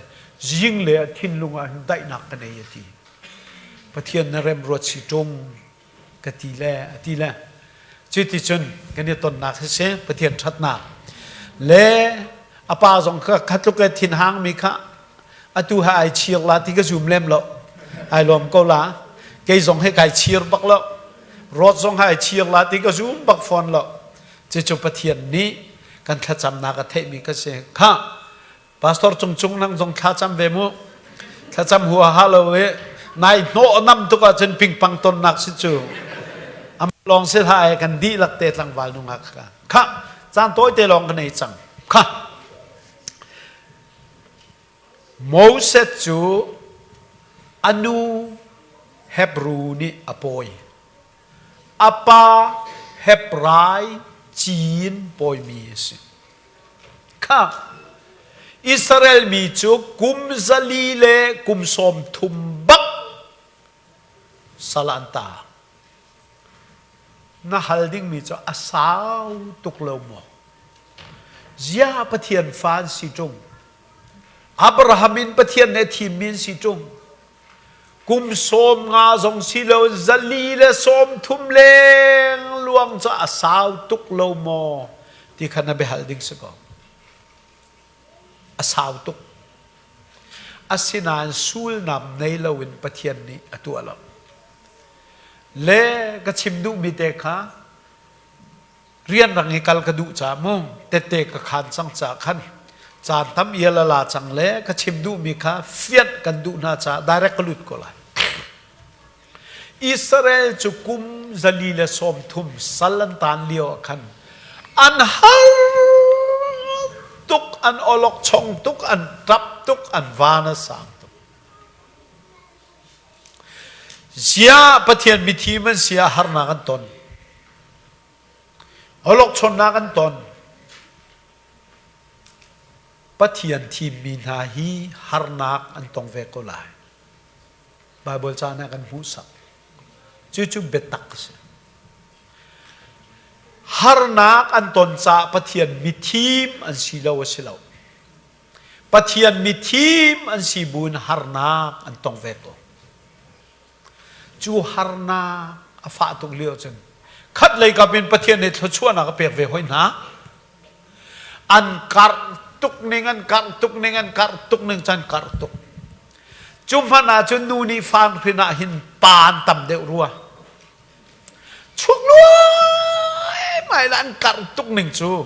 Speaker 1: zing le a thinlung ah hin daihnak ka nei a ti. Pathian na remruat si ṭung ka ti le a ti le cuti cun kan i tonnak hi si Pathian ṭhatnak le a pa zong kha khatluk e thinhang mi kha atu ha ai chir la ti ka zum lem lo ai lawm ko la kei zong he kai chir bak lo rawt zong ha ai chir la ti ka zum bak fawn lo cucu Pathian nih kan thlacamnak a theihmi ka si kha pastor cung cung nang zong thlacam ve mu thlacam huaha lo i nai hnawh nam tuk ahcun pingpang tonnak si cu am lawng si hlah e kan dihlak te tlangval nungak kha kha caan tawi te lawng kan ei cang kha Moses cu a nu Hebru nih a pawi. A pa Hebrai cin pawimi a si. Kha Israel mi cu kum 430 bak sal an ta. Na hal dingmi cu a sau tuk lo maw? Ziah Pathian fa an si ṭung? Abraham in Pathian nih a thimmi an si ṭung. Kum 50 zong si lo 130 leng luang cu a sau tuk lo maw ti kha na biahal ding si ko. A sau tuk. Asinain sulnam nei loin Pathian nih a tuah lo. Le ka chim duhmi te kha rianrang i kal ka duh caah mu tette ka khaan cang caah khan caan tam ial a la cang le ka chim duhmi kha fianh kan duh hna caah direct ka lut ko lai. Israel cu kum 130 sal an taan lio ah khan an har tuk, an awlokchong tuk, an ṭap tuk, an van a sang tuk. Ziah Pathian mithi man si ah harnak an ton? Awlokchonnak an ton. Pathian thimmi hna hi harnak an tong ve ko lai. Baibal ca nih a kan hmuhsak. Cucu biatak a si. Harnak an ton caah Pathian mithim an si lo a si lo. Pathian mithim an si buin harnak an tong ve ko. Cu harnak a fah tuk lio cun khat lei kap in Pathian nih thluachuahnak a pek ve hoi hna. An karh tuk ning an karh tuk ning an karh tuk ning cun karh tuk. Cu hmanh ah cun nu nih fan hrin ah hin pa an tam deuh rua. Chuak luaimai le an karh tuk ning cu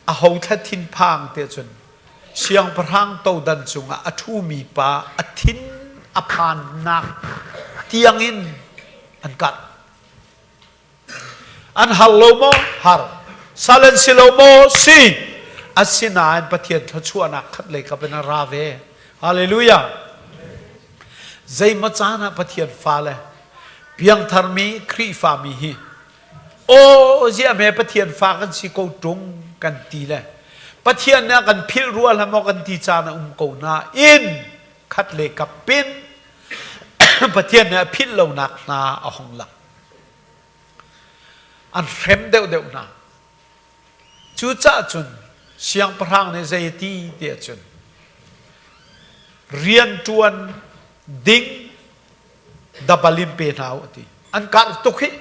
Speaker 1: a ho thla thinphang te cun siangpahrang todan cungah a ṭhumi pa a thin a phannak tiangin an karh. An har lo maw? Har. Sal an si lo maw? Si. Asinain Pathian thluachuahnak khat lei kap in a ra ve. Hallelujah. Zeimaw caan ah Pathian fale piangtharmi Khrihfami hi aw ziah me Pathian fa kan si ko ṭung kan ti le Pathian nih a kan philh rua hlah maw kan ti caan a um ko nain khat le kap pin Pathian nih a philh lonak hna a hong lang. An hrem deuhdeuh hna. Cucaah cun siangpahrang nih zei a ti tiah cun rianṭuan ding dabal in pe hna u a ti. An karh tuk hih.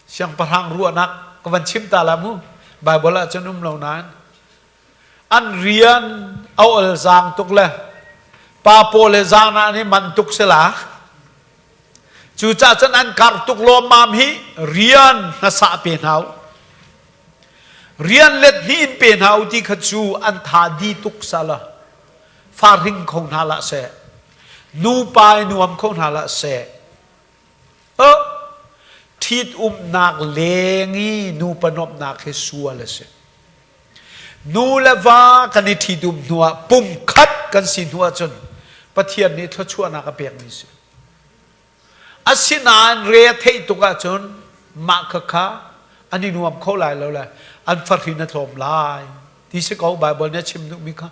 Speaker 1: Siangpahrang ruahnak ka van chim ta la mu. Baibal ah cun um lo nain an rian a ol zaang tuk le pa pawl he zaang ah nih man tuk si la. Cucaah cun an karh tuk lawmmam hi rian hnasah pe hna u. Rian let hnih in pe hna u ti kha cu an tha di tuk sala. Fa hring kho hna lah seh. Nupa i nuam kho hna lah seh. Ṭhit umnak leng i nupa nuamhnak hi sual a si. Nu le va kan i ṭhitum hnuah pumkhat kan si hnuah cun Pathian nih thluachuahnak a pekmi si. Asinain re a theih tuk ahcun mah khakha an i nuam kho lai lo le an fahrin a tlawm lai ti si ko Baibal nih a chim duhmi kha.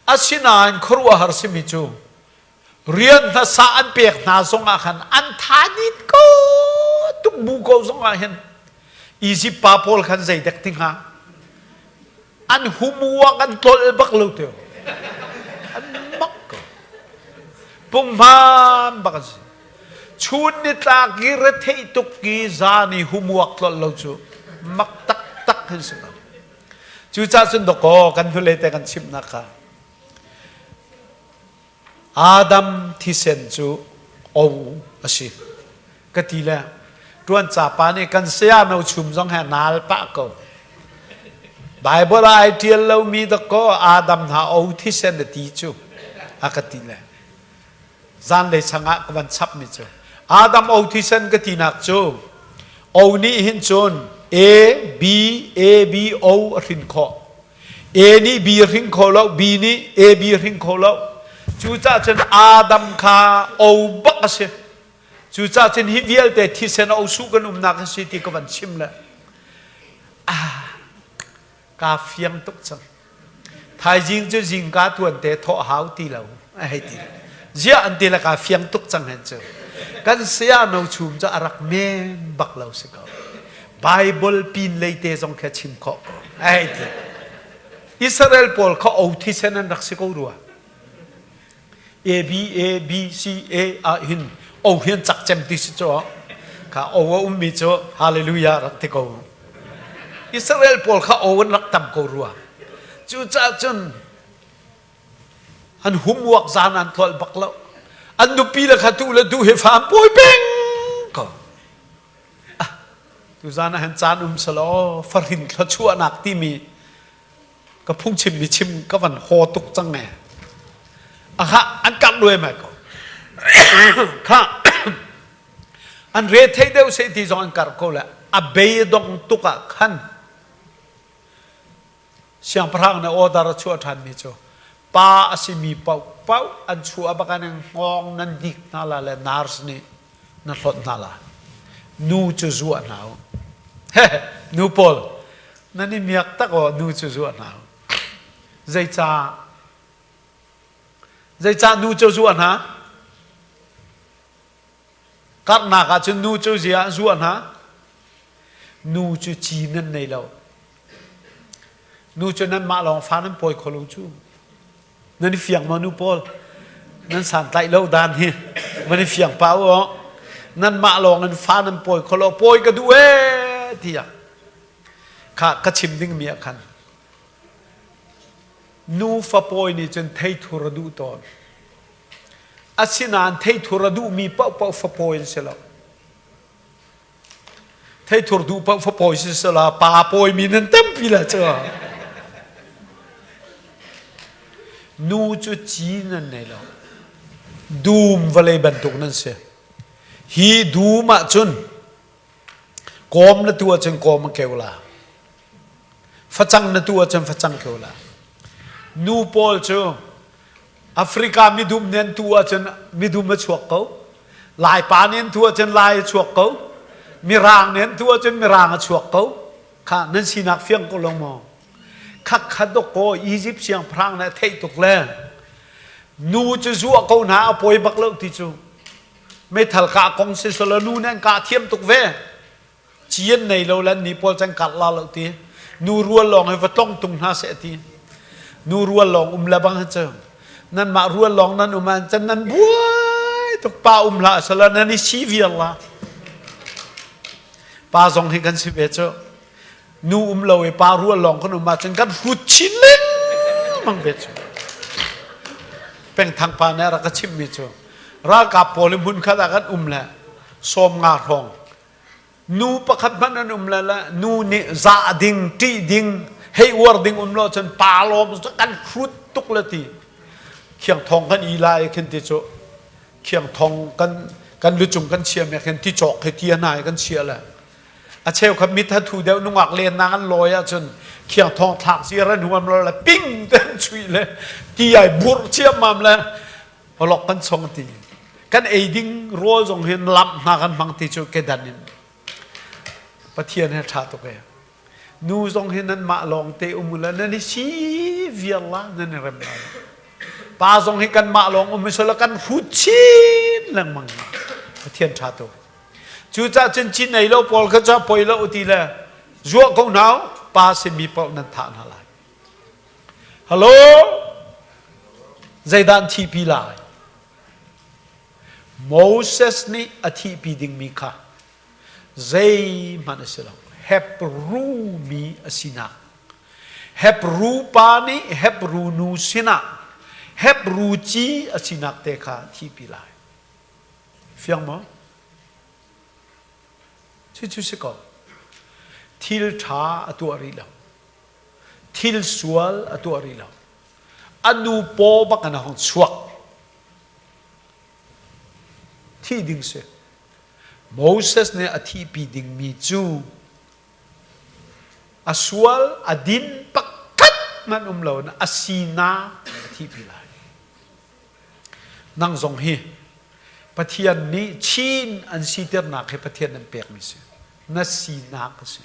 Speaker 1: Asinain khuaruahhar simi cu rian hmasa an pek hna zongah khan an tha dit ko tuk bu ko zongah hin Egypt pa pawl khan zeidek ti hnga an humuak an tlolh bak lo teo an mak ko punghman bak an si chun ni tlak i rethei tuk i zan i humuak tlolh lo cu mak taktak hin si ko cucaah cun dawkaw kan hnulei te kan chimnak kha Adam thisen cu o a si ka ti le ṭuan capa nih kan saya no chum zong he naal pah ko. Bible ah ai ṭial lomi dakaw Adam hna o thisen a ti cu a ka ti le zanlei changah ka van chapmi cu Adam o thisen ka tinak cu o nih hin cun A B A B O a hrin khawh A nih B hring kho lo, B nih A B hring kho lo. Cucaah cun Adam kha o bak a si. Cucaah cun hi vialte thisen o su kan umnak a si ti ka van chim le ah kaa fiang tuk cang. Thaizing cu zingka tuan te thawh hau ti lo a hei ti. Ziah an ti le kaa fiang tuk cang hen cu. Kan saya no chum cu a rak men bak lo si ko. Bible pin lei te zong kha chim khawh ko. Ai ti. Israel pawl kha o thisen an rak si ko rua. A B A B C A ah hin o hian cak cem ti si cu kha o a ummi cu hallelujah rak ti ko. Israel pawl kha o an rak tam ko rua. Cucaah cun an humwak zan an tlolh bak lo. An nupi le kha tu le du he fa an pawi peng ko. Ah, tuzan ah hin caan um selaw fahrin thluachuahnak timi ka phungchim mi chim ka van haw tuk cang e. Aha, an kap luai mai ko. Kha an re thei deuh se ti zong an kar ko le a beidong tuk ah khan Siangpahrang nih order a chuah ṭhanmi cu pa a simi paohpaoh an chuah bak in hngawng nan dik hna la le nurse nih na hlawt hna la. Nu cu zuah hna u. Nu pawl nan i miak tak aw nu cu zuah hna u. Zeicah zeicah nu cu zuah hna? Karhnak ahcun nu cu ziah an zuah hna? Nu cu ci nan nei lo. Nu cu nanmah lawng fa nan pawi kho lo cu. Nan i fiang maw nu pawl? Nan santlaih lo dan hi. Van i fiang pa u. Nanmah lawng in fa nan pawi kho lo. Pawi ka duh ee tiah. Kha ka chim dingmi ah khan nu fa pawi nih cun theithur a duh tawn. Asinain theithur a duhmi paohpaoh fapawi an si lo. Theithur duh paoh fapawi si sela pa pawimi nan tampi la cu. Nu cu ci nan nei lo. Dum vawlei bantuk nan si. Hi dum ah cun kawm na tu ahcun kawm a keu la. Facang na tu ahcun facang keu la. Nu pawl cu Africa midum nih an tu ahcun midum a chuak ko. Laipa nih an tu ahcun Lai a chuak ko. Mirang nih an tu ahcun Mirang a chuak ko. Kha nan sinak fiang ko lo maw? Khak khat dok ko Egypt siangpahrang nih a theih tuk le nu cu zuah ko hna a pawi bak lo ti cu meithal kah kong si solo nu nih an kah thiam tuk ve. Ci an nei lo le an ni pawl can karh la lo ti. Nu rual lawng hi va tlong tung hna seh ti. Nu rual lawng um le bang hi cu nanmah rual lawng nan um ah can nan buai tuk pa um hlah sala nan i si viar la. Pa zong hi kan si ve cu. Nu um lo i pa rual lawng kan um ahcun kan hrut chin lengmang ve cu. Pengthang pa nih a rak ka chimhmi cu ralkap pawl hi hmun khat ah kan um le 50 hrawng Nu pakhat hmanh an um le le nu nih zah ding, ṭih ding, hei uar ding um lo cun pa lawm kan hrut tuk le ti. Khiang thong kan i lai khin ti cu khiang thong kan kan lucung kan chia me khin ti cawk he ti hna kan chia le a cheu kha mit ha thu deuh nungak len nang an lawi ahcun khiang thong thlak zir an huam lo le ping ten chui le ti ai burh chiammam le holok kan chong ti kan ei ding rawl zong hin lamh hna kan hmang ti cu kedan in Pathian he ṭha tuk e nu zong hi nan mah lawng te um la nan i si viar la nan i rem la pa zong hi kan mah lawng um sala kan hrut chin lengmang Pathian ṭha tuk cucaah cun cin ei lo pawl kha ca poi lo ti le zuah ko nau pa simi paoh nan thah hna lai Hello? Zeidah an thihpi lai? Moses nih a thihpi dingmi kha zeihmanh a si lo. Hebru mi a sinak. Hebru pa nih Hebru nu sinah Hebru ci a sinak te kha thihpi lai. Fiang maw? Cucu si ko. Thil ṭha a tuah rih lo. Thil sual a tuah rih lo. A nu paw bak in a hung chuak. Thih ding si. Moses nih a thihpi dingmi cu a sual a din pakhat hmanh um lo in a sinak a thihpi lai. Nang zong hi Pathian nih chin an siternak hi Pathian an pekmi si. Na sinak a si.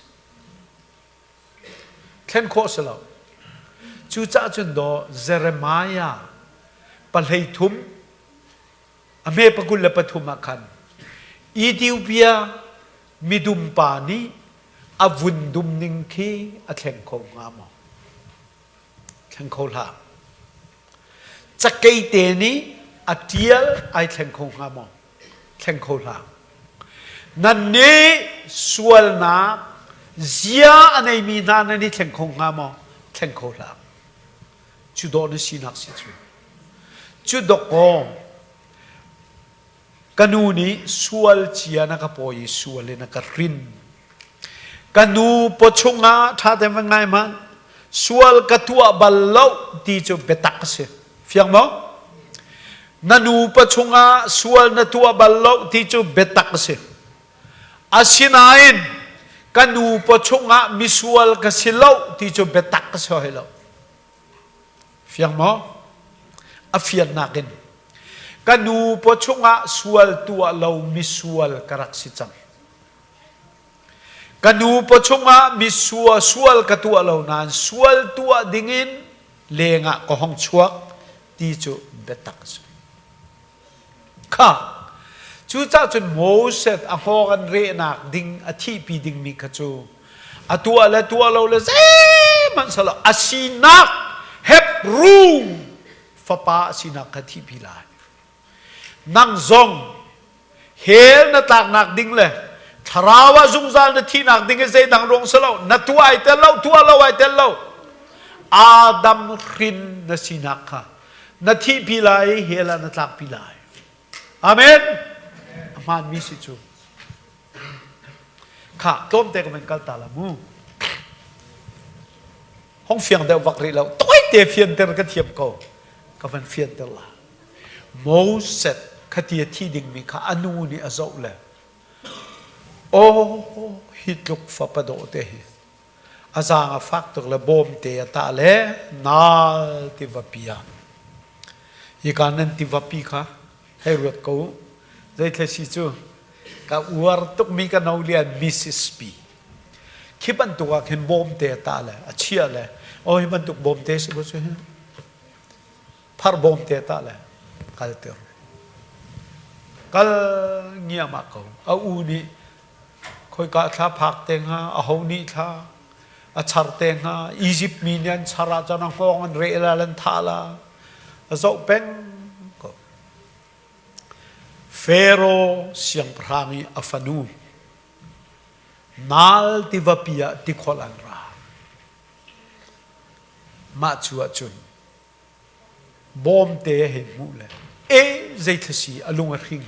Speaker 1: Thlen khawh si lo. Cucaah cun daw Jeremiah pahlei thum a hme pakul le pathum ah khan. Ethiopia midum pa nih a vun dum ning khi a thleng kho hnga maw? Thleng kho hlah. Cakei te nih a ṭial ai thleng kho hnga maw? Thleng kho hlah. Nannih sualnak zia a neimi hna nan i thleng kho hnga maw? Thleng kho hlah. Cu dawh na sinak si cu. Cu dawkaw Ka nu nih sual cia na ka pawi i sual in a ka hrin. Ka nu pawchung ah ṭha tein van ngai hmanh. Sual ka tuah bal lo ti cu biatak a si. Fiang maw? Na nu pawchung ah sual na tuah bal lo ti cu biatak a si. Asinain ka nu pawchung ah misual ka si lo ti cu biatak a si hoi lo. Fiang maw? A fiannak in ka nu paw chungah sual tuah lo misual ka rak si cang. Ka nu paw chungah misual sual ka tuah lo nain sual tuah dingin lengah ka hong chuak ti cu biatak a si. Kha cucah cun Moses a hngawng an rehnak ding a thihpi dingmi kha cu a tuah le tuah lo le zeihmanh salo a sinak Hebrew fapa a sinak kha thihpi lai. Nang zong hell na tlaknak ding le thlarau ah zungzal na thihnak ding i zeidang ruang si lo na tuah ai tel lo tuah lo ai tel lo Adam hrin na sinak kha na thihpi lai i hell ah na tlakpi lai. Amen. A hmaanmi si cu. Kha tlawmte ka van kal ta la mu. Hong fiang deuh vak rih lo. Tawite fianter ka thiam ko. Ka van fianter la. Moses khati a thi dingmi kha a nu nih a zoh le oh hi tluk fapa dawh te hi A zaang a fak tuk le bawmte a tah le nal tivapi ah. Hika nan tivapi kha hei ruat ko u. Zeithla si cu ka uar tukmi ka no lian Mississippi. Khi bantuk ah khin bawmte a tah le a chiah le oh hi bantuk bawmte si ko cu hi. Phar bawmte a tah le kalter. Kal ngiahmah ko. A u nih Khoika thla phak te hnga, aho nih thla a char te hnga, Izipt mi nih an char ahcun a hngawng an reh la, an thah la, a zoh peng ko. Faro siangpahrang i a fanu Nal tivapi ah tikhawlh an ra. Mah cu ahcun bawmte a hei hmuh le e zeithla si a lung a hring.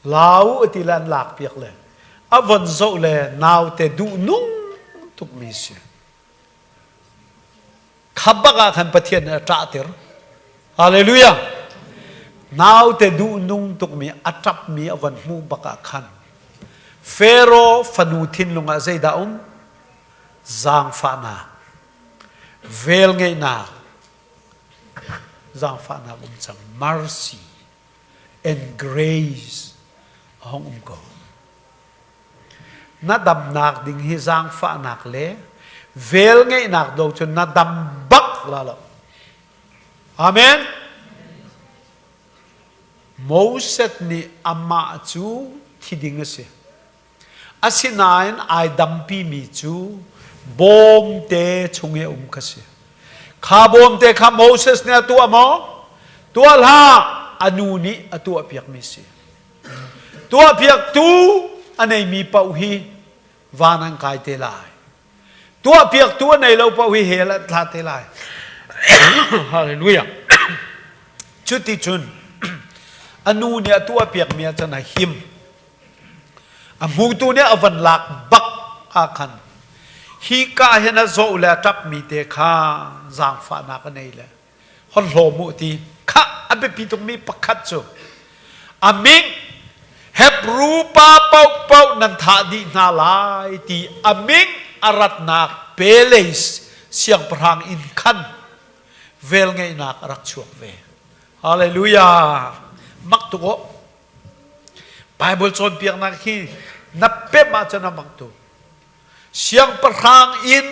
Speaker 1: Lau a ti le an lakpiak le a von zoh le naute duhnung tukmi si. Kha bak ah khan Pathian nih a ṭahter. Hallelujah! Naute duhnung tukmi a ṭapmi a von hmuh bak ah khan Pharaoh fanu thinlung ah zeidah um? Zaangfahnak, velngeihnak, zaangfahnak um cang, mercy. And grace a hung um ko. Na damnak ding hi zaangfahnak le velngeihnak do cun na dam bak la lo. Amen. Moses nih amah cu thi ding a si. Asinain ai dampimi cu bawmte chung i a um kha si. Kha bawmte kha Moses nih a tuah maw? Tuah hlah! A nu nih a tuahpiakmi si. Tuahpiaktu a neimi paoh hi van an kai te lai. Tuahpiaktu a nei lo paoh hi hell an thla te lai. Hallelujah. Cuticun a nu nih a tuahpiakmi ahcun a him. A hmutu nih a van lak bak ah khan hi ka hin a zoh le a ṭapmi te kha zaangfahnak a nei le hon hlawm u ti kha a biapi tukmi pakhat cu a min Hebrew pa paohpaoh nan thah dih hna lai ti a min a ratnak Peles siangpahrang inn khan velngeihnak a rak chuak ve. Hallelujah! Mak tuk aw. Bible cawnpiaknak hi na pemh ahcun a mak tuk. Siangpahrang in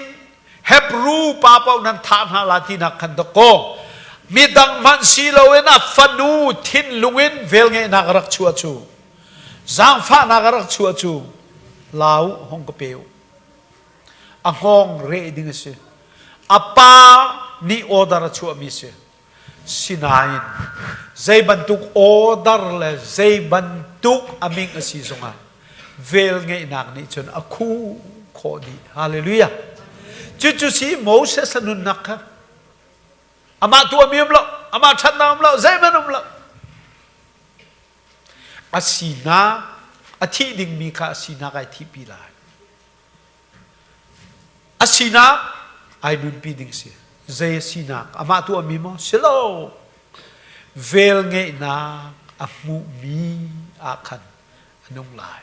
Speaker 1: Hebrew pa paoh nan thah hna la tinak khan dawkaw midang hmanh si loin a fanu thinlung in velngeihnak a rak chuah cu. Zaangfahnak a rak chuah cu la u, hong ka pe u. A hngawng reh ding a si. A pa nih order a chuahmi a si. Sinain zei bantuk order le zei bantuk a ming a si zongah vel ngeihnak nih cun a khuh khawh dih. Hallelujah. Cucu si Moses a nunnak kha amah tuahmi um lo, amah ṭhatnak um lo, zeihmanh um lo. A sinak, a thih dingmi kha a sinak ai thihpi lai. A sinak ai nunpi ding si. Zei a sinak? Amah tuahmi maw? Si lo. Velngeihnak a hmuhmi ah khan a nung lai.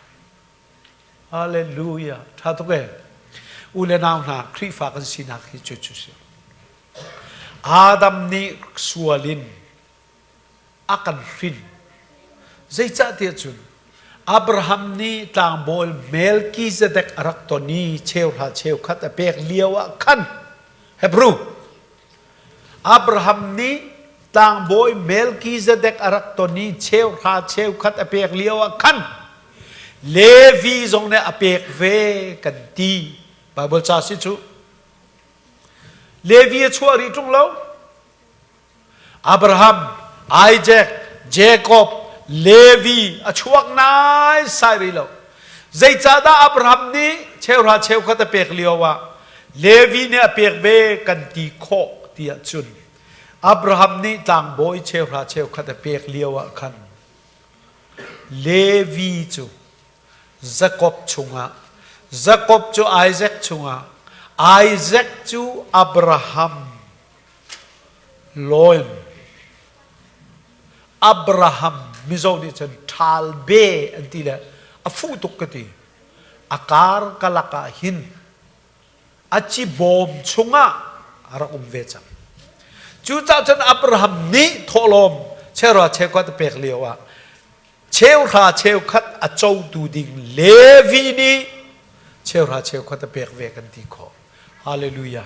Speaker 1: Hallelujah. Ṭha tuk ee. U le nau hna, Khrihfa kan sinak hi cu cu si. Adam nih sual in a kan hrin. Zeicahtiah cun Abraham nih tlangbawi Melchizedek a rak ton i cheuhra cheukhat a pek lio ah khan Hebrew Abraham nih tlangbawi Melchizedek a rak ton i cheuhra cheukhat a pek lio ah khan Levi zong nih a pek ve kan ti. Bible ca si cu. Levi a chuah rih ṭung lo. Abraham, Isaac, Jacob, Levi a chuak naisai rih lo. Zeicahdah Abraham nih cheuhra cheukhat a pek lio ah Levi nih a pek ve kan ti khawh tiah cun Abraham nih tlangbawi cheuhra cheukhat a pek lio ah khan Levi cu Jakob chungah Jakob cu Isaac chungah Isaac cu Abraham Loin Abraham Mizo nih cun ṭhal be an ti le a fuh tuk ka ti. A kar ka lak ah hin a ci bawm chungah a rak um ve cang. Cucaah cun Abraham nih thawhlawm cheuhra cheukhat a pek lio ah cheuhra cheukhat a cotu ding Levi nih cheuhra cheukhat a pek ve kan ti khawh. Hallelujah.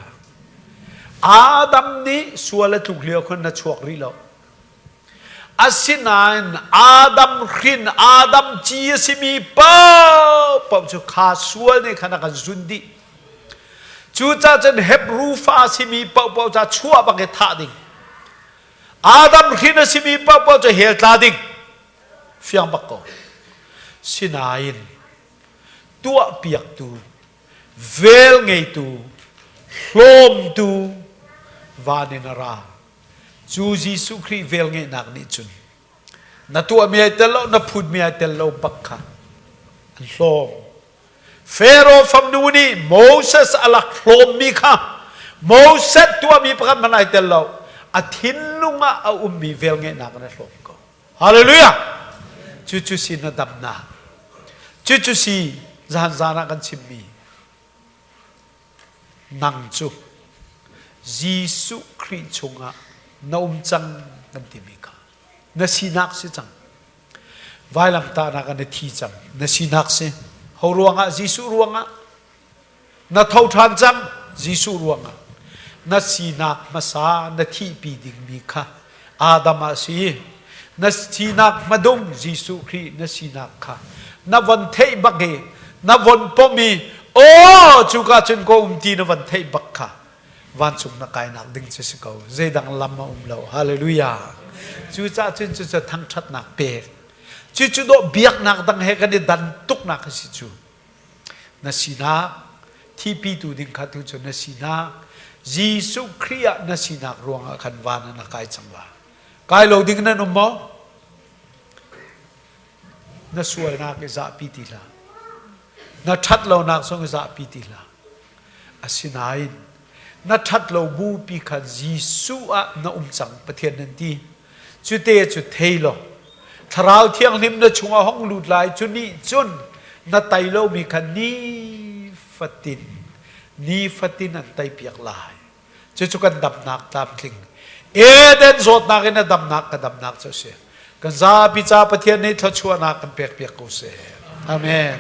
Speaker 1: Adam nih sual a tluk lio khan na chuak rih lo. Asinain Adam hrin Adam ci a simi paohpaoh cu kha sual nih khan a kan zun dih. Cucaah cun Hebrew fa a simi paohpaoh ca chuah bak i thah ding. Adam hrin a simi paohpaoh cu hell tla ding. Fiang bak ko. Sinain tuahpiaktu, vel ngeitu, hlawmtu van in a ra. Cu Jesuh Khrih vel ngeihnak nih cun na tuahmi ai tel lo, na phutmi ai tel lo bak kha an hlawm. Pharaoh famnu nih Moses a lak hlawmmi kha Moses tuahmi pakhat hmanh ai tel lo. A thinlung ah a ummi velngeihnak in a hlawm ko. Hallelujah! Cucu si na damnak. Cucu si zan zan ah kan chimmi. Nang cu Jesuh Khrih chungah na um cang kan timi kha na sinak si cang. Vailamtahnak ah na thi cang. Na sinak si. Ho ruangah? Jesuh ruangah. Na tho ṭhan cang. Jesuh ruangah. Na sinak hmasa na thihpi dingmi kha Adam ah si. Na sinak hmadung Jesuh Khrih na sinak kha na von theih bak i na von pom i aw cuka cun ka um ti na von theih bak kha vancung na kainak ding cu si ko. Zeidang lam a um lo. Hallelujah. Cucaah cun cucu thangṭhatnak pek. Cucu dawh biaknak dang he kan i dan tuknak a si cu. Na sinak thipitu ding kha tu cu na sinak Jesuh Khrih ah na sinak ruangah khan van ah na kai cang la. Kai lo ding nan um maw? Na sualnak i zahpi ti hlah. Na ṭhat lonak zong i zahpi ti hlah. Asinain na ṭhat lo bupi kha Jesuh ah na um cang Pathian nan ti. Cute cu thei law Thlarau Thianghlim na chungah hong lut lai cu nih cun na tai lomi kha nifatin nifatin an teipiak lai. Cucu kan damnak tlamtling. Eden zawtnak in a damnak ka damnak cu a si. Kan zapi ca Pathian nih thluachuahnak kan pekpiak ko seh. Amen.